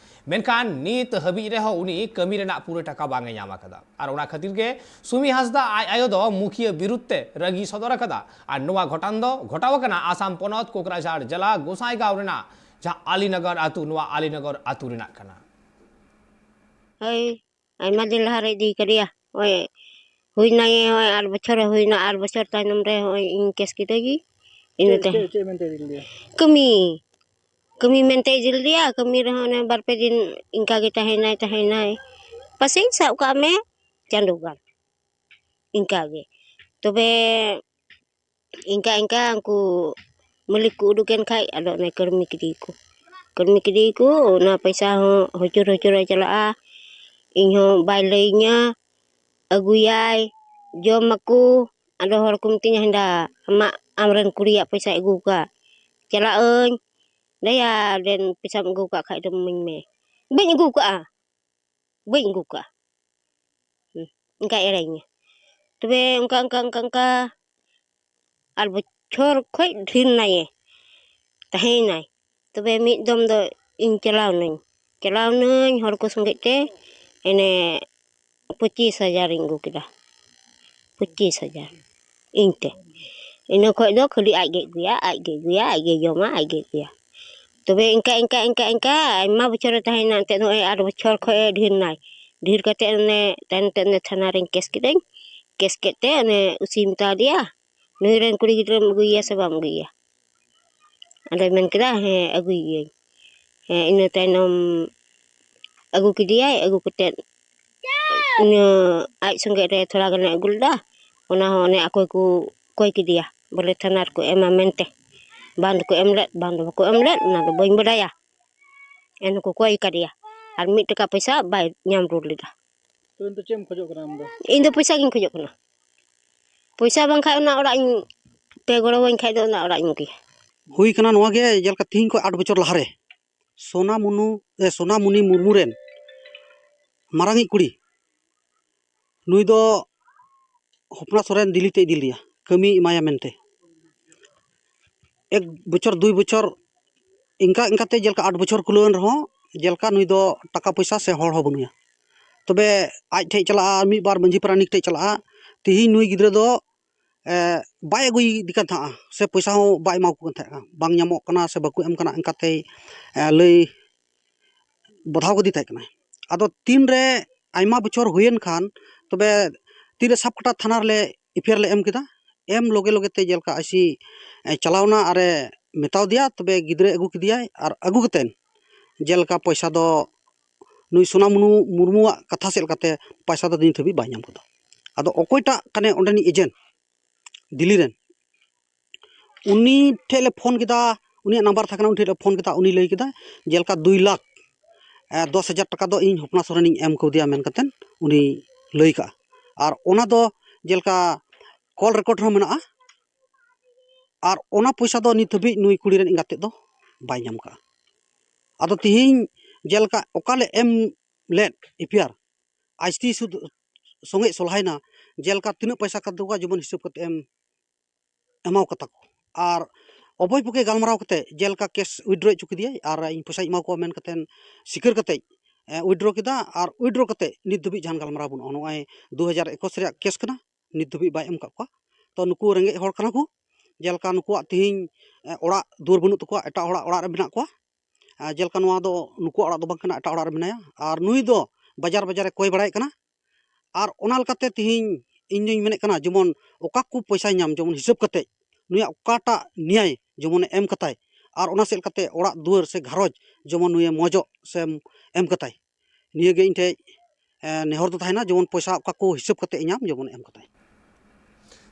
ᱢᱮᱱᱠᱷᱟᱱ ᱱᱤᱛ ᱦᱟᱹᱵᱤᱡ ᱨᱮᱦᱚᱸ ᱩᱱᱤ ᱠᱟᱹᱢᱤ ᱨᱮᱱᱟᱜ ᱯᱩᱨᱟᱹ ᱴᱟᱠᱟ ᱵᱟᱝ ᱮ ᱧᱟᱢ ᱟᱠᱟᱫᱟ᱾ ᱟᱨ ᱚᱱᱟ ᱠᱷᱟᱹᱛᱤᱨ ᱜᱮ ᱥᱩᱢᱤ ᱦᱟᱸᱥᱫᱟ ᱟᱡ ᱟᱭᱳ ᱫᱚ ᱢᱩᱠᱷᱤᱭᱟᱹ ᱵᱤᱨᱩᱫᱷ ᱛᱮ ᱨᱟᱹᱜᱤ ᱥᱚᱫᱚᱨ ᱟᱠᱟᱫᱟ᱾ ᱟᱨ ᱱᱚᱣᱟ ᱜᱷᱚᱴᱚᱱ ᱫᱚ ᱜᱷᱚᱴᱟᱣ ᱟᱠᱟᱱᱟ ᱟᱥᱟᱢ ᱯᱚᱱᱚᱛ ᱠᱳᱠᱨᱟᱡᱷᱟᱲ ᱡᱮᱞᱟ ᱜᱚᱸᱥᱟᱭᱜᱟᱸᱣ ᱨᱮᱱᱟᱜ ᱡᱟᱦᱟᱸ ᱟᱞᱤᱱᱚᱜᱚᱨ ᱟᱹᱛᱩ, ᱱᱚᱣᱟ ᱟᱞᱤᱱᱚᱜᱚᱨ ᱟᱹᱛᱩ ᱨᱮᱱᱟᱜ ᱠᱟᱱᱟ᱾ ᱦᱳᱭ, ᱟᱭᱢᱟ ᱫᱤᱱ ᱞᱟᱦᱟ ᱨᱮ ᱤᱫᱤ ᱠᱟᱫᱮᱭᱟ᱾ ᱦᱳᱭ, ᱦᱩᱭᱱᱟᱭ, ᱦᱳᱭ, ᱟᱴ ᱵᱚᱪᱷᱚᱨ ᱮ ᱦᱩᱭᱱᱟ, ᱟᱴ ᱵᱚᱪᱷᱚᱨ ᱛᱟᱭᱱᱚᱢ ᱨᱮ ᱦᱚᱸᱜᱼᱚᱭ ᱤᱧ ᱠᱮᱥ ᱠᱮᱫᱮ ᱜᱮ᱾ ᱤᱱᱟᱹ ᱪᱮᱫ, ᱛᱟᱭᱚᱢ ᱪᱮᱫ, ᱪᱮᱫ ᱢᱮᱱᱛᱮ ᱤᱫᱤ ᱞᱮᱫᱮᱭᱟ? ᱠᱟᱹᱢᱤ, ᱠᱟᱹᱢᱤ ᱢᱮᱱᱛᱮ ᱤᱫᱤ ᱞᱮᱫᱮᱭᱟ᱾ ᱠᱟᱹᱢᱤ ᱨᱮᱦᱚᱸ ᱚᱱᱮ ᱵᱟᱨ ᱯᱮ ᱫᱤᱱ ᱤᱱᱠᱟ ᱜᱮ ᱛᱟᱦᱮᱸᱭᱱᱟᱭ, ᱛᱟᱦᱮᱸᱭᱱᱟᱭ᱾ ᱯᱟᱥᱮᱡ ᱥᱟᱵ ᱠᱟᱜ ᱢᱮ ᱪᱟᱸᱫᱳ ᱜᱟᱱ᱾ ᱤᱱᱠᱟ ᱜᱮ᱾ ᱛᱚᱵᱮ ᱤᱱᱠᱟ ᱤᱱᱠᱟ ᱩᱱᱠᱩ ᱢᱟᱹᱞᱤᱠ ᱠᱚ ᱩᱰᱩᱠᱮᱱ ᱠᱷᱟᱡ, ᱟᱫᱚ ᱚᱱᱮ ᱠᱟᱹᱲᱢᱤ ᱠᱮᱫᱮᱭᱟᱠᱚ᱾ ᱠᱟᱹᱲᱢᱤ ᱠᱮᱫᱮᱭᱟᱠᱚ, ᱚᱱᱟ ᱯᱚᱭᱥᱟ ᱦᱚᱸ ᱦᱩᱪᱩᱨ ᱦᱩᱪᱩᱨᱮ ᱪᱟᱞᱟᱜᱼᱟ᱾ ᱤᱧ ᱦᱚᱸ ᱵᱟᱭ ᱞᱟᱹᱭᱟᱹᱧᱟ, ᱟᱹᱜᱩᱭᱟᱭ, ᱡᱚᱢ ᱟᱠᱚ᱾ ᱟᱫᱚ ᱦᱚᱲ ᱠᱚ ᱢᱤᱛᱟᱹᱧᱟ, "ᱦᱮᱸᱫᱟ, ᱟᱢᱟᱜ, ᱟᱢᱨᱮᱱ ᱠᱩᱲᱤᱭᱟᱜ ᱯᱚᱭᱥᱟᱭ ᱟᱹᱜᱩ ᱟᱠᱟᱫ, ᱪᱟᱞᱟᱜ ᱟᱹᱧ, ᱫᱟᱭᱟ, ᱫᱮᱱ ᱯᱚᱭᱥᱟᱢ ᱟᱹᱜᱩ ᱟᱠᱟᱫ ᱠᱷᱟᱡ ᱫᱚ ᱤᱢᱟᱹᱧ ᱢᱮ᱾" ᱵᱟᱹᱧ ᱟᱹᱜᱩ ᱟᱠᱟᱫᱼᱟ, ᱵᱟᱹᱧ ᱟᱹᱜᱩ ᱟᱠᱟᱫᱼᱟ᱾ ᱦᱩᱸ, ᱚᱱᱠᱟ ᱮᱲᱮᱧᱟ᱾ ᱛᱚᱵᱮ ᱚᱱᱠᱟ, ᱚᱱᱠᱟ, ᱚᱱᱠᱟ, ᱚᱱᱠᱟ ᱟᱨ ᱵᱚᱪᱷᱚᱨ ᱠᱷᱚᱡ ᱰᱷᱮᱨ ᱱᱟᱭᱮ ᱛᱟᱦᱮᱸᱭᱮᱱᱟᱭ᱾ ᱛᱚᱵᱮ ᱢᱤᱫ ᱫᱚᱢ ᱫᱚ ᱤᱧ ᱪᱟᱞᱟᱣ ᱱᱟᱹᱧ, ᱪᱟᱞᱟᱣ ᱱᱟᱹᱧ ᱦᱚᱲ ᱠᱚ ᱥᱚᱸᱜᱮ ᱛᱮ, ᱮᱱᱮ ᱯᱚᱸᱪᱤᱥ ᱦᱟᱡᱟᱨ ᱤᱧ ᱟᱹᱜᱩ ᱠᱮᱫᱟ, ᱯᱚᱸᱪᱤᱥ ᱦᱟᱡᱟᱨ ᱤᱧ ᱛᱮ᱾ ᱤᱱᱟᱹ ᱠᱷᱚᱡ ᱫᱚ ᱠᱷᱟᱹᱞᱤ ᱟᱡ ᱜᱮ ᱟᱹᱜᱩᱭᱟ, ᱟᱡ ᱜᱮ ᱟᱹᱜᱩᱭᱟ, ᱟᱡ ᱜᱮ ᱡᱚᱢᱟ, ᱟᱡ ᱜᱮ ᱟᱹᱜᱩᱭᱟ᱾ ᱛᱚᱵᱮ ᱤᱱᱠᱟ, ᱤᱱᱠᱟ, ᱤᱱᱠᱟ, ᱤᱱᱠᱟ ᱟᱭᱢᱟ ᱵᱚᱪᱷᱚᱨᱮ ᱛᱟᱦᱮᱸᱭᱮᱱᱟ, ᱮᱱᱛᱮᱫ ᱱᱚᱜᱼᱚᱭ ᱟᱴ ᱵᱚᱪᱷᱚᱨ ᱠᱷᱚᱡ ᱮ ᱰᱷᱮᱨ ᱱᱟᱭ᱾ ᱰᱷᱮᱨ ᱠᱟᱛᱮ ᱚᱱᱮ ᱛᱟᱭᱚᱢ ᱛᱮ ᱚᱱᱮ ᱛᱷᱟᱱᱟ ᱨᱮᱧ ᱠᱮᱥ ᱠᱤᱫᱟᱹᱧ᱾ ᱠᱮᱥ ᱠᱮᱫ ᱛᱮ ᱚᱱᱮ ᱩᱥᱤ ᱢᱮᱛᱟ ᱫᱮᱭᱟ, "ᱱᱩᱭ ᱨᱮᱱ ᱠᱩᱲᱤ ᱜᱤᱫᱽᱨᱟᱹᱢ ᱟᱹᱜᱩᱭᱮᱭᱟ ᱥᱮ ᱵᱟᱢ ᱟᱹᱜᱩᱭᱮᱭᱟ?" ᱟᱫᱚᱭ ᱢᱮᱱ ᱠᱮᱫᱟ, "ᱦᱮᱸ, ᱟᱹᱜᱩᱭᱮᱭᱟᱹᱧ᱾" ᱦᱮᱸ, ᱤᱱᱟᱹ ᱛᱟᱭᱱᱚᱢ ᱟᱹᱜᱩ ᱠᱮᱫᱮᱭᱟᱭ᱾ ᱟᱹᱜᱩ ᱠᱟᱛᱮᱫ ᱤᱱᱟᱹ ᱟᱡ ᱥᱚᱸᱜᱮ ᱨᱮ ᱛᱷᱚᱲᱟ ᱜᱟᱱᱮ ᱟᱹᱜᱩ ᱞᱮᱫᱟ, ᱚᱱᱟ ᱦᱚᱸ ᱚᱱᱮ ᱟᱠᱚ ᱠᱚ ᱠᱚᱭ ᱠᱮᱫᱮᱭᱟ, ᱵᱚᱞᱮ ᱛᱷᱟᱱᱟ ᱨᱮᱠᱚ ᱮᱢᱟ ᱢᱮᱱᱛᱮ᱾ ᱵᱟᱝ ᱫᱚᱠᱚ ᱮᱢ ᱞᱮᱫ, ᱵᱟᱝ ᱫᱚ ᱵᱟᱠᱚ ᱮᱢ ᱞᱮᱫ, ᱚᱱᱟ ᱫᱚ ᱵᱟᱹᱧ ᱵᱟᱰᱟᱭᱟ᱾ ᱮᱱ ᱦᱚᱸᱠᱚ ᱠᱚᱭ ᱠᱟᱫᱮᱭᱟ, ᱟᱨ ᱢᱤᱫ ᱴᱟᱠᱟ ᱯᱚᱭᱥᱟ ᱵᱟᱭ ᱧᱟᱢ ᱨᱩᱣᱟᱹᱲ ᱞᱮᱫᱟ᱾ ᱛᱚ, ᱮᱱᱛᱮ ᱪᱮᱫ ᱮᱢ ᱠᱷᱚᱡᱚᱜ ᱠᱟᱱᱟ ᱟᱢ ᱫᱚ? ᱤᱧ ᱫᱚ ᱯᱚᱭᱥᱟ ᱜᱤᱧ ᱠᱷᱚᱡᱚᱜ ᱠᱟᱱᱟ᱾ ᱯᱚᱭᱥᱟ ᱵᱟᱝᱠᱷᱟᱡ ᱚᱱᱟ ᱚᱲᱟᱜ ᱤᱧ, ᱯᱮ ᱜᱚᱲᱚᱣᱟᱹᱧ ᱠᱷᱟᱡ ᱫᱚ ᱚᱱᱟ ᱚᱲᱟᱜ ᱤᱧ ᱟᱹᱜᱩᱭᱟ᱾ ᱦᱩᱭ ᱠᱟᱱᱟ ᱱᱚᱣᱟ ᱜᱮ, ᱡᱮᱞᱮᱠᱟ ᱛᱤᱦᱤᱧ ᱠᱷᱚᱱ ᱟᱴ ᱵᱚᱪᱷᱚᱨ ᱞᱟᱦᱟᱨᱮ ᱥᱳᱱᱟ ᱢᱩᱱᱩ, ᱮ, ᱥᱳᱱᱟ ᱢᱩᱱᱤ ᱢᱩᱨᱢᱩ ᱨᱮᱱ ᱢᱟᱨᱟᱝᱤᱡ ᱠᱩᱲᱤ, ᱱᱩᱭ ᱫᱚ ᱦᱚᱯᱱᱟ ᱥᱚᱨᱮᱱ ᱫᱤᱞᱤ ᱛᱮ ᱤᱫᱤ ᱞᱮᱫᱮᱭᱟ, ᱠᱟᱹᱢᱤ ᱮᱢᱟᱭᱟ ᱢᱮᱱᱛᱮ᱾ ᱮᱠ ᱵᱚᱪᱷᱚᱨ, ᱫᱩᱭ ᱵᱚᱪᱷᱚᱨ, ᱤᱱᱠᱟ ᱤᱱᱠᱟᱛᱮ ᱡᱮᱞᱮᱠᱟ ᱟᱴ ᱵᱚᱪᱷᱚᱨ ᱠᱩᱞᱟᱹᱣᱮᱱ ᱨᱮᱦᱚᱸ, ᱡᱮᱞᱮᱠᱟ ᱱᱩᱭ ᱫᱚ ᱴᱟᱠᱟ ᱯᱚᱭᱥᱟ ᱥᱮ ᱦᱚᱲ ᱦᱚᱸ ᱵᱟᱹᱱᱩᱭᱟ᱾ ᱛᱚᱵᱮ ᱟᱡ ᱴᱷᱮᱡ ᱪᱟᱞᱟᱜᱼᱟ, ᱢᱤᱫ ᱵᱟᱨ ᱢᱟᱺᱡᱷᱤ ᱯᱟᱨᱟᱱᱤᱠ ᱴᱷᱮᱡ ᱪᱟᱞᱟᱜᱼᱟ᱾ ᱛᱤᱦᱤᱧ ᱱᱩᱭ ᱜᱤᱫᱽᱨᱟᱹ ᱫᱚ, ᱮ, ᱵᱟᱭ ᱟᱹᱜᱩᱭᱮᱫᱮ ᱠᱟᱱ ᱛᱟᱦᱮᱸᱜᱼᱟ, ᱥᱮ ᱯᱚᱭᱥᱟ ᱦᱚᱸ ᱵᱟᱭ ᱮᱢᱟ ᱠᱚ ᱠᱟᱱ ᱛᱟᱦᱮᱸᱜᱼᱟ, ᱵᱟᱝ ᱧᱟᱢᱚᱜ ᱠᱟᱱᱟ ᱥᱮ ᱵᱟᱠᱚ ᱮᱢ ᱠᱟᱱᱟ, ᱤᱱᱠᱟᱛᱮᱭ, ᱮ, ᱞᱟᱹᱭ ᱵᱚᱫᱷᱟᱣ ᱠᱟᱫᱮ ᱛᱟᱦᱮᱸ ᱠᱟᱱᱟᱭ᱾ ᱟᱫᱚ ᱛᱤᱱᱨᱮ ᱟᱭᱢᱟ ᱵᱚᱪᱷᱚᱨ ᱦᱩᱭᱮᱱ ᱠᱷᱟᱱ, ᱛᱚᱵᱮ ᱛᱤᱱᱨᱮ ᱥᱟᱵᱠᱟᱴᱟ ᱛᱷᱟᱱᱟ ᱨᱮᱞᱮ ᱮᱯᱷ ᱟᱭ ᱟᱨ ᱞᱮ ᱮᱢ ᱠᱮᱫᱟ, ᱮᱢ ᱞᱚᱜᱮ ᱞᱚᱜᱮ ᱛᱮ ᱡᱮᱞᱮᱠᱟ ᱟᱭ ᱥᱤ ᱪᱟᱞᱟᱣᱱᱟ ᱟᱨᱮ ᱢᱮᱛᱟᱣ ᱫᱮᱭᱟ, ᱛᱚᱵᱮ ᱜᱤᱫᱽᱨᱟᱹ ᱟᱹᱜᱩ ᱠᱮᱫᱮᱭᱟᱭ᱾ ᱟᱨ ᱟᱹᱜᱩ ᱠᱟᱛᱮᱫ ᱡᱮᱞᱮᱠᱟ ᱯᱚᱭᱥᱟ ᱫᱚ ᱱᱩᱭ ᱥᱳᱱᱟ ᱢᱩᱱᱩ ᱢᱩᱨᱢᱩᱣᱟᱜ ᱠᱟᱛᱷᱟ ᱥᱮᱫ ᱞᱮᱠᱟᱛᱮ ᱯᱚᱭᱥᱟ ᱫᱚ ᱱᱤᱛ ᱦᱟᱹᱵᱤᱡ ᱵᱟᱭ ᱧᱟᱢ ᱠᱟᱫᱟ᱾ ᱟᱫᱚ ᱚᱠᱚᱭᱴᱟᱜ ᱠᱟᱱᱮ ᱚᱸᱰᱮᱱᱤᱡ ᱮᱡᱮᱱᱴ ᱫᱤᱞᱞᱤ ᱨᱮᱱ, ᱩᱱᱤ ᱴᱷᱮᱡ ᱞᱮ ᱯᱷᱳᱱ ᱠᱮᱫᱟ, ᱩᱱᱤᱭᱟᱜ ᱱᱟᱢᱵᱟᱨ ᱛᱟᱦᱮᱸ ᱠᱟᱱᱟ, ᱩᱱᱤ ᱴᱷᱮᱡ ᱞᱮ ᱯᱷᱳᱱ ᱠᱮᱫᱟ, ᱩᱱᱤ ᱞᱟᱹᱭ ᱠᱮᱫᱟ ᱡᱮᱞᱮᱠᱟ ᱫᱩᱭ ᱞᱟᱠᱷ, ᱮ, ᱫᱚᱥ ᱦᱟᱡᱟᱨ ᱴᱟᱠᱟ ᱫᱚ ᱤᱧ ᱦᱚᱯᱱᱟ ᱥᱚᱨᱮᱱᱤᱧ ᱮᱢ ᱠᱟᱣᱫᱮᱭᱟ ᱢᱮᱱ ᱠᱟᱛᱮᱫ ᱩᱱᱤ ᱞᱟᱹᱭ ᱠᱟᱜᱼᱟ᱾ ᱟᱨ ᱚᱱᱟ ᱫᱚ ᱡᱮᱞᱮᱠᱟ ᱠᱚᱞ ᱨᱮᱠᱚᱨᱰ ᱨᱮᱦᱚᱸ ᱢᱮᱱᱟᱜᱼᱟ᱾ ᱟᱨ ᱚᱱᱟ ᱯᱚᱭᱥᱟ ᱫᱚ ᱱᱤᱛ ᱦᱟᱹᱵᱤᱡ ᱱᱩᱭ ᱠᱩᱲᱤ ᱨᱮᱱ ᱮᱸᱜᱟᱛ ᱛᱮᱫ ᱫᱚ ᱵᱟᱭ ᱧᱟᱢ ᱠᱟᱜᱼᱟ᱾ ᱟᱫᱚ ᱛᱤᱦᱤᱧ ᱡᱮᱞᱮᱠᱟ ᱚᱠᱟ ᱞᱮ ᱮᱢ ᱞᱮᱫ ᱮᱯᱷ ᱟᱭ ᱟᱨ, ᱟᱡ ᱛᱮ ᱥᱩᱫ-, ᱥᱚᱸᱜᱮ ᱥᱚᱞᱦᱟᱭᱮᱱᱟ, ᱡᱮᱞᱮᱠᱟ ᱛᱤᱱᱟᱹᱜ ᱯᱚᱭᱥᱟ ᱠᱟᱱ ᱛᱟᱠᱚᱣᱟ, ᱡᱮᱢᱚᱱ ᱦᱤᱥᱟᱹᱵ ᱠᱟᱛᱮ ᱮᱢ ᱮᱢᱟᱣ ᱠᱟᱛᱟ ᱠᱚ᱾ ᱟᱨ ᱚᱵᱚᱭ ᱯᱚᱠᱮ ᱜᱟᱞᱢᱟᱨᱟᱣ ᱠᱟᱛᱮ ᱡᱮᱞᱮᱠᱟ ᱠᱮᱥ ᱩᱭᱤᱰᱨᱚ ᱦᱚᱪᱚ ᱠᱮᱫᱮᱭᱟᱭ ᱟᱨ ᱤᱧ ᱯᱚᱭᱥᱟᱧ ᱮᱢᱟ ᱠᱚᱣᱟ ᱢᱮᱱ ᱠᱟᱛᱮ ᱥᱤᱠᱟᱹᱨ ᱠᱟᱛᱮ, ᱮ, ᱩᱭᱤᱰᱨᱚ ᱠᱮᱫᱟ᱾ ᱟᱨ ᱩᱭᱤᱰᱨᱚ ᱠᱟᱛᱮ ᱱᱤᱛ ᱫᱷᱟᱹᱵᱤᱡ ᱡᱟᱦᱟᱱ ᱜᱟᱞᱢᱟᱨᱟᱣ ᱵᱟᱹᱱᱩᱜᱼᱟ᱾ ᱱᱚᱜᱼᱚᱭ ᱫᱩ ᱦᱟᱡᱟᱨ ᱮᱠᱩᱥ ᱨᱮᱭᱟᱜ ᱠᱮᱥ ᱠᱟᱱᱟ, ᱱᱤᱛ ᱫᱷᱟᱹᱵᱤᱡ ᱵᱟᱭ ᱮᱢ ᱠᱟᱜ ᱠᱚᱣᱟ᱾ ᱛᱚ, ᱱᱩᱠᱩ ᱨᱮᱸᱜᱮᱡ ᱦᱚᱲ ᱠᱟᱱᱟ ᱠᱚ, ᱡᱮᱞᱮᱠᱟ ᱱᱩᱠᱩᱣᱟᱜ ᱛᱤᱦᱤᱧ, ᱮ, ᱚᱲᱟᱜ ᱫᱩᱣᱟᱹᱨ ᱵᱟᱹᱱᱩᱜ ᱛᱟᱠᱚᱣᱟ, ᱮᱴᱟᱜ ᱦᱚᱲᱟᱜ ᱚᱲᱟᱜ ᱨᱮ ᱢᱮᱱᱟᱜ ᱠᱚᱣᱟ᱾ ᱟᱨ ᱡᱮᱞᱮᱠᱟ ᱱᱚᱣᱟ ᱫᱚ ᱱᱩᱠᱩᱣᱟᱜ ᱚᱲᱟᱜ ᱫᱚ ᱵᱟᱝ ᱠᱟᱱᱟ, ᱮᱴᱟᱜ ᱚᱲᱟᱜ ᱨᱮ ᱢᱮᱱᱟᱭᱟ᱾ ᱟᱨ ᱱᱩᱭ ᱫᱚ ᱵᱟᱡᱟᱨ ᱵᱟᱡᱟᱨ ᱮ ᱠᱚᱭ ᱵᱟᱲᱟᱭᱮᱫ ᱠᱟᱱᱟ᱾ ᱟᱨ ᱚᱱᱟ ᱞᱮᱠᱟᱛᱮ ᱛᱮᱦᱮᱧ ᱤᱧ ᱫᱩᱧ ᱢᱮᱱᱮᱫ ᱠᱟᱱᱟ, ᱡᱮᱢᱚᱱ ᱚᱠᱟ ᱠᱚ ᱯᱚᱭᱥᱟᱭ ᱧᱟᱢ, ᱡᱮᱢᱚᱱ ᱦᱤᱥᱟᱹᱵ ᱠᱟᱛᱮ ᱱᱩᱭᱟᱜ ᱚᱠᱟᱴᱟᱜ ᱱᱮᱭᱟᱭ ᱡᱮᱢᱚᱱᱮ ᱮᱢ ᱠᱟᱛᱟᱭ, ᱟᱨ ᱚᱱᱟ ᱥᱮᱫ ᱞᱮᱠᱟᱛᱮ ᱚᱲᱟᱜ ᱫᱩᱣᱟᱹᱨ ᱥᱮ ᱜᱷᱟᱨᱚᱸᱡᱽ ᱡᱮᱢᱚᱱ ᱱᱩᱭᱮ ᱢᱚᱡᱚᱜ ᱥᱮ ᱮᱢ ᱠᱟᱛᱟᱭ᱾ ᱱᱤᱭᱟᱹᱜᱮ ᱤᱧ ᱴᱷᱮᱡ, ᱮ, ᱱᱮᱦᱚᱨ ᱫᱚ ᱛᱟᱦᱮᱱᱟ, ᱡᱮᱢᱚᱱ ᱯᱚᱭᱥᱟ ᱚᱠᱟ ᱠᱚ ᱦᱤᱥᱟᱹᱵ ᱠᱟᱛᱮ ᱧᱟᱢ, ᱡᱮᱢᱚᱱ ᱮᱢ ᱠᱟᱛᱟᱭ᱾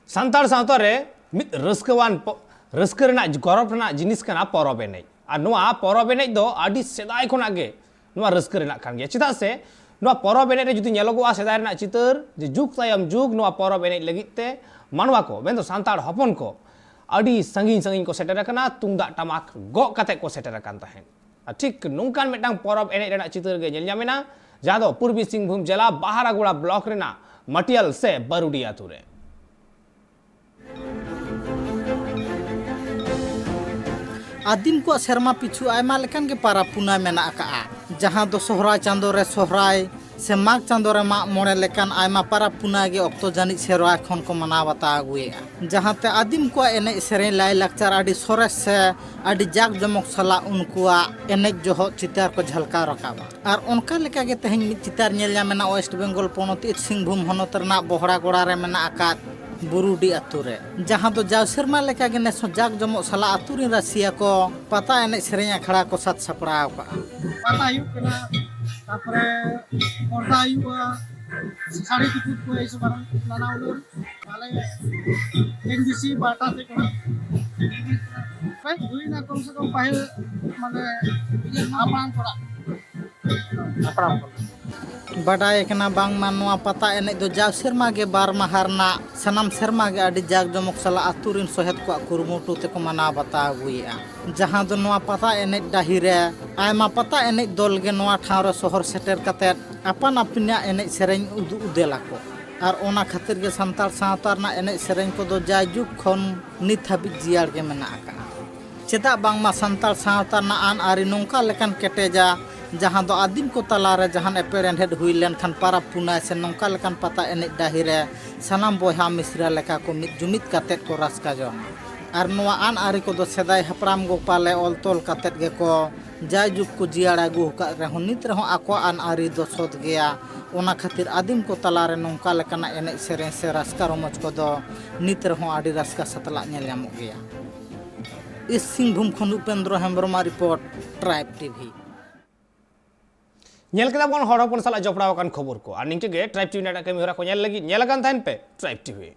ᱥᱟᱱᱛᱟᱲ ᱥᱟᱶᱛᱟ ᱨᱮ ᱢᱤᱫ ᱨᱟᱹᱥᱠᱟᱹᱣᱟᱱ ᱯᱚ- ᱨᱟᱹᱥᱠᱟᱹ ᱨᱮᱱᱟᱜ, ᱜᱚᱨᱚᱵᱽ ᱨᱮᱱᱟᱜ ᱡᱤᱱᱤᱥ ᱠᱟᱱᱟ ᱯᱚᱨᱚᱵᱽ ᱮᱱᱮᱡ᱾ ᱟᱨ ᱱᱚᱣᱟ ᱯᱚᱨᱚᱵᱽ ᱮᱱᱮᱡ ᱫᱚ ᱟᱹᱰᱤ ᱥᱮᱫᱟᱭ ᱠᱷᱚᱱᱟᱜ ᱜᱮ ᱱᱚᱣᱟ ᱨᱟᱹᱥᱠᱟᱹ ᱨᱮᱱᱟᱜ ᱠᱟᱱ ᱜᱮᱭᱟ᱾ ᱪᱮᱫᱟᱜ ᱥᱮ ᱱᱚᱣᱟ ᱯᱚᱨᱚᱵᱽ ᱮᱱᱮᱡ ᱨᱮ ᱡᱩᱫᱤ ᱧᱮᱞᱚᱜᱚᱜᱼᱟ ᱥᱮᱫᱟᱭ ᱨᱮᱱᱟᱜ ᱪᱤᱛᱟᱹᱨ, ᱡᱮ ᱡᱩᱜᱽ ᱛᱟᱭᱚᱢ ᱡᱩᱜᱽ ᱱᱚᱣᱟ ᱯᱚᱨᱚᱵᱽ ᱮᱱᱮᱡ ᱞᱟᱹᱜᱤᱫ ᱛᱮ ᱢᱟᱱᱣᱟ ᱠᱚ, ᱢᱮᱱᱫᱚ ᱥᱟᱱᱛᱟᱲ ᱦᱚᱯᱚᱱ ᱠᱚ ᱟᱹᱰᱤ ᱥᱟᱺᱜᱤᱧ ᱥᱟᱺᱜᱤᱧ ᱠᱚ ᱥᱮᱴᱮᱨ ᱟᱠᱟᱱᱟ, ᱛᱩᱢᱫᱟᱜ ᱴᱟᱢᱟᱠ ᱜᱚᱜ ᱠᱟᱛᱮ ᱠᱚ ᱥᱮᱴᱮᱨ ᱟᱠᱟᱱ ᱛᱟᱦᱮᱸᱫ᱾ ᱟᱨ ᱴᱷᱤᱠ ᱱᱚᱝᱠᱟᱱ ᱢᱤᱫᱴᱟᱝ ᱯᱚᱨᱚᱵᱽ ᱮᱱᱮᱡ ᱨᱮᱱᱟᱜ ᱪᱤᱛᱟᱹᱨ ᱜᱮ ᱧᱮᱞ ᱧᱟᱢᱮᱱᱟ, ᱡᱟᱦᱟᱸ ᱫᱚ ᱯᱩᱨᱵᱤ ᱥᱤᱝᱵᱷᱩᱢ ᱡᱮᱞᱟ ᱵᱟᱦᱟᱨᱟᱜᱳᱲᱟ ᱵᱞᱚᱠ ᱨᱮᱱᱟᱜ ᱢᱟᱴᱤᱭᱟᱞ ᱥᱮ ᱵᱟᱨᱩᱰᱤ ᱟᱛᱳ ᱨᱮ᱾ ᱟᱹᱫᱤᱢ ᱠᱚᱣᱟᱜ ᱥᱮᱨᱢᱟ ᱯᱤᱪᱷᱩ ᱟᱭᱢᱟ ᱞᱮᱠᱟᱱ ᱜᱮ ᱯᱟᱨᱟᱵᱽ ᱯᱩᱱᱟᱹᱭ ᱢᱮᱱᱟᱜ ᱟᱠᱟᱫᱼᱟ, ᱡᱟᱦᱟᱸ ᱫᱚ ᱥᱚᱦᱨᱟᱭ ᱪᱟᱸᱫᱳ ᱨᱮ ᱥᱚᱦᱨᱟᱭ ᱥᱮ ᱢᱟᱜᱽ ᱪᱟᱸᱫᱳ ᱨᱮ ᱢᱟᱜ ᱢᱚᱬᱮ ᱞᱮᱠᱟᱱ ᱟᱭᱢᱟ ᱯᱟᱨᱟᱵᱽ ᱯᱩᱱᱟᱹᱭ ᱜᱮ ᱚᱠᱛᱚ ᱡᱟᱹᱱᱤᱡ ᱥᱮᱨᱣᱟ ᱠᱷᱚᱱ ᱠᱚ ᱢᱟᱱᱟᱣ ᱵᱟᱛᱟᱣ ᱟᱹᱜᱩᱭᱮᱫᱼᱟ, ᱡᱟᱦᱟᱸᱛᱮ ᱟᱹᱫᱤᱢ ᱠᱚᱣᱟᱜ ᱮᱱᱮᱡ ᱥᱮᱨᱮᱧ ᱞᱟᱭᱼᱞᱟᱠᱪᱟᱨ ᱟᱹᱰᱤ ᱥᱚᱨᱮᱥ ᱥᱮ ᱟᱹᱰᱤ ᱡᱟᱠ ᱡᱚᱢᱚᱠ ᱥᱟᱞᱟᱜ ᱩᱱᱠᱩᱣᱟᱜ ᱮᱱᱮᱡ ᱡᱚᱦᱚᱜ ᱪᱤᱛᱟᱹᱨ ᱠᱚ ᱡᱷᱟᱞᱠᱟᱣ ᱨᱟᱠᱟᱵᱟ᱾ ᱟᱨ ᱚᱱᱠᱟ ᱞᱮᱠᱟᱜᱮ ᱛᱮᱦᱮᱧ ᱢᱤᱫ ᱪᱤᱛᱟᱹᱨ ᱧᱮᱞ ᱧᱟᱢ ᱮᱱᱟ ᱳᱭᱮᱥᱴ ᱵᱮᱝᱜᱚᱞ ᱯᱚᱱᱚᱛ ᱤᱥᱴ ᱥᱤᱝᱵᱷᱩᱢ ᱦᱚᱱᱚᱛ ᱨᱮᱱᱟᱜ ᱵᱚᱦᱲᱟᱜᱚᱲᱟ ᱨᱮ ᱢᱮᱱᱟᱜ ᱟᱠᱟᱫ ᱵᱩᱨᱩᱰᱤ ᱟᱛᱳ ᱨᱮ, ᱡᱟᱦᱟᱸ ᱫᱚ ᱡᱟᱣ ᱥᱮᱨᱢᱟ ᱞᱮᱠᱟᱜᱮ ᱱᱮᱥ ᱦᱚᱸ ᱡᱟᱠ ᱡᱚᱢᱚᱠ ᱥᱟᱞᱟᱜ ᱟᱛᱳ ᱨᱮᱱ ᱨᱟᱹᱥᱤᱭᱟ ᱠᱚ ᱯᱟᱛᱟ ᱮᱱᱮᱡ ᱥᱮᱨᱮᱧ ᱟᱠᱷᱲᱟ ᱠᱚ ᱥᱟᱡᱽ ᱥᱟᱯᱲᱟᱣ ᱟᱠᱟᱫᱼᱟ᱾ ᱯᱟᱛᱟ ᱦᱩᱭᱩᱜ ᱠᱟᱱᱟ, ᱛᱟᱨᱯᱚᱨᱮ ᱯᱚᱨᱫᱟ ᱦᱩᱭᱩᱜᱼᱟ, ᱥᱟᱹᱲᱤ ᱛᱩᱯᱩᱫ ᱠᱚ, ᱮᱭ ᱥᱚᱵ ᱟᱨᱚ ᱱᱟᱱᱟ ᱦᱩᱱᱟᱹᱨ ᱟᱞᱮ ᱮᱱ ᱵᱤ ᱥᱤ ᱯᱟᱦᱴᱟ ᱥᱮᱫ ᱠᱷᱚᱱᱟᱜ ᱦᱩᱭᱱᱟ ᱠᱚᱢ ᱥᱮ ᱠᱚᱢ ᱯᱟᱹᱦᱤᱞ ᱢᱟᱱᱮ ᱦᱟᱯᱲᱟᱢ ᱠᱚᱲᱟ᱾ ᱵᱟᱰᱟᱭ ᱟᱠᱟᱱᱟ ᱵᱟᱝᱢᱟ ᱱᱚᱣᱟ ᱯᱟᱛᱟ ᱮᱱᱮᱡ ᱫᱚ ᱡᱟᱣ ᱥᱮᱨᱢᱟ ᱜᱮ ᱵᱟᱨ ᱢᱟᱦᱟ ᱨᱮᱱᱟᱜ ᱥᱟᱱᱟᱢ ᱥᱮᱨᱢᱟ ᱜᱮ ᱟᱹᱰᱤ ᱡᱟᱠ ᱡᱚᱢᱚᱠ ᱥᱟᱞᱟᱜ ᱟᱛᱳ ᱨᱮᱱ ᱥᱚᱦᱮᱫ ᱠᱚᱣᱟᱜ ᱠᱩᱨᱩᱢᱩᱴᱩ ᱛᱮᱠᱚ ᱢᱟᱱᱟᱣ ᱵᱟᱛᱟᱣ ᱟᱹᱜᱩᱭᱮᱫᱼᱟ, ᱡᱟᱦᱟᱸ ᱫᱚ ᱱᱚᱣᱟ ᱯᱟᱛᱟ ᱮᱱᱮᱡ ᱰᱟᱹᱦᱤ ᱨᱮ ᱟᱭᱢᱟ ᱯᱟᱛᱟ ᱮᱱᱮᱡ ᱫᱚᱞ ᱜᱮ ᱱᱚᱣᱟ ᱴᱷᱟᱶ ᱨᱮ ᱥᱚᱦᱚᱨ ᱥᱮᱴᱮᱨ ᱠᱟᱛᱮᱫ ᱟᱯᱟᱱ ᱟᱹᱯᱤᱱᱟᱜ ᱮᱱᱮᱡ ᱥᱮᱨᱮᱧ ᱩᱫᱩᱜ ᱩᱫᱮᱞ ᱟᱠᱚ᱾ ᱟᱨ ᱚᱱᱟ ᱠᱷᱟᱹᱛᱤᱨ ᱜᱮ ᱥᱟᱱᱛᱟᱲ ᱥᱟᱶᱛᱟ ᱨᱮᱱᱟᱜ ᱮᱱᱮᱡ ᱥᱮᱨᱮᱧ ᱠᱚᱫᱚ ᱡᱟᱭᱡᱩᱜᱽ ᱠᱷᱚᱱ ᱱᱤᱛ ᱦᱟᱹᱵᱤᱡ ᱡᱤᱭᱟᱹᱲ ᱜᱮ ᱢᱮᱱᱟᱜ ᱟᱠᱟᱫᱼᱟ᱾ ᱪᱮᱫᱟᱜ ᱵᱟᱝᱢᱟ ᱥᱟᱱᱛᱟᱲ ᱥᱟᱶᱛᱟ ᱨᱮᱱᱟᱜ ᱟᱹᱱ ᱟᱹᱨᱤ ᱱᱚᱝᱠᱟ ᱞᱮᱠᱟᱱ ᱠᱮᱴᱮᱡᱟ, ᱡᱟᱦᱟᱸ ᱫᱚ ᱟᱹᱫᱤᱢ ᱠᱚ ᱛᱟᱞᱟᱨᱮ ᱡᱟᱦᱟᱱ ᱮᱯᱮᱨ ᱮᱱᱰᱷᱮᱰ ᱦᱩᱭ ᱞᱮᱱᱠᱷᱟᱱ ᱯᱟᱨᱟᱵᱽ ᱯᱩᱱᱟᱹᱭ ᱥᱮ ᱱᱚᱝᱠᱟ ᱞᱮᱠᱟᱱ ᱯᱟᱛᱟ ᱮᱱᱮᱡ ᱰᱟᱹᱦᱤ ᱨᱮ ᱥᱟᱱᱟᱢ ᱵᱚᱭᱦᱟ ᱢᱤᱥᱨᱟ ᱞᱮᱠᱟ ᱠᱚ ᱢᱤᱫ ᱡᱩᱢᱤᱫ ᱠᱟᱛᱮᱫ ᱠᱚ ᱨᱟᱹᱥᱠᱟᱹ ᱡᱚᱝᱟ᱾ ᱟᱨ ᱱᱚᱣᱟ ᱟᱹᱱ ᱟᱹᱨᱤ ᱠᱚᱫᱚ ᱥᱮᱫᱟᱭ ᱦᱟᱯᱲᱟᱢ ᱠᱚ ᱯᱟᱞᱮ ᱚᱞ ᱛᱚᱞ ᱠᱟᱛᱮᱫ ᱜᱮᱠᱚ ᱡᱟᱭᱡᱩᱜᱽ ᱠᱚ ᱡᱤᱭᱟᱹᱲ ᱟᱹᱜᱩ ᱟᱠᱟᱫ ᱨᱮᱦᱚᱸ, ᱱᱤᱛ ᱨᱮᱦᱚᱸ ᱟᱠᱚᱣᱟᱜ ᱟᱹᱱ ᱟᱹᱨᱤ ᱫᱚ ᱥᱚᱛ ᱜᱮᱭᱟ᱾ ᱚᱱᱟ ᱠᱷᱟᱹᱛᱤᱨ ᱟᱹᱫᱤᱢ ᱠᱚ ᱛᱟᱞᱟᱨᱮ ᱱᱚᱝᱠᱟ ᱞᱮᱠᱟᱱᱟᱜ ᱮᱱᱮᱡ ᱥᱮᱨᱮᱧ ᱥᱮ ᱨᱟᱹᱥᱠᱟᱹ ᱨᱚᱢᱚᱡᱽ ᱠᱚᱫᱚ ᱱᱤᱛ ᱨᱮᱦᱚᱸ ᱟᱹᱰᱤ ᱨᱟᱹᱥᱠᱟᱹ ᱥᱟᱛᱞᱟᱜ ᱧᱮᱞ ᱧᱟᱢᱚᱜ ᱜᱮᱭᱟ᱾ ᱤᱥᱴ ᱥᱤᱝᱵᱷᱩᱢ ᱠᱷᱚᱱ ᱩᱯᱮᱱᱫᱨᱚ ᱦᱮᱢᱵᱨᱚᱢᱟᱜ ᱨᱤᱯᱳᱨᱴ, ᱴᱨᱟᱭᱤᱵᱽ ᱴᱤᱵᱷᱤ᱾ ᱧᱮᱞ ᱠᱮᱫᱟ ᱵᱚᱱ ᱦᱚᱲ ᱦᱚᱯᱚᱱ ᱥᱟᱞᱟᱜ ᱡᱚᱯᱲᱟᱣ ᱟᱠᱟᱱ ᱠᱷᱚᱵᱚᱨ ᱠᱚ᱾ ᱟᱨ ᱱᱤᱝᱠᱟᱹ ᱜᱮ ᱴᱨᱟᱭᱤᱵᱽ ᱴᱤᱵᱷᱤ ᱨᱮᱱᱟᱜ ᱠᱟᱹᱢᱤ ᱦᱚᱨᱟ ᱠᱚ ᱧᱮᱞ ᱞᱟᱹᱜᱤᱫ ᱧᱮᱞ ᱟᱠᱟᱱ ᱛᱟᱦᱮᱱ ᱯᱮ ᱴᱨᱟᱭᱤᱵᱽ ᱴᱤᱵᱷᱤ᱾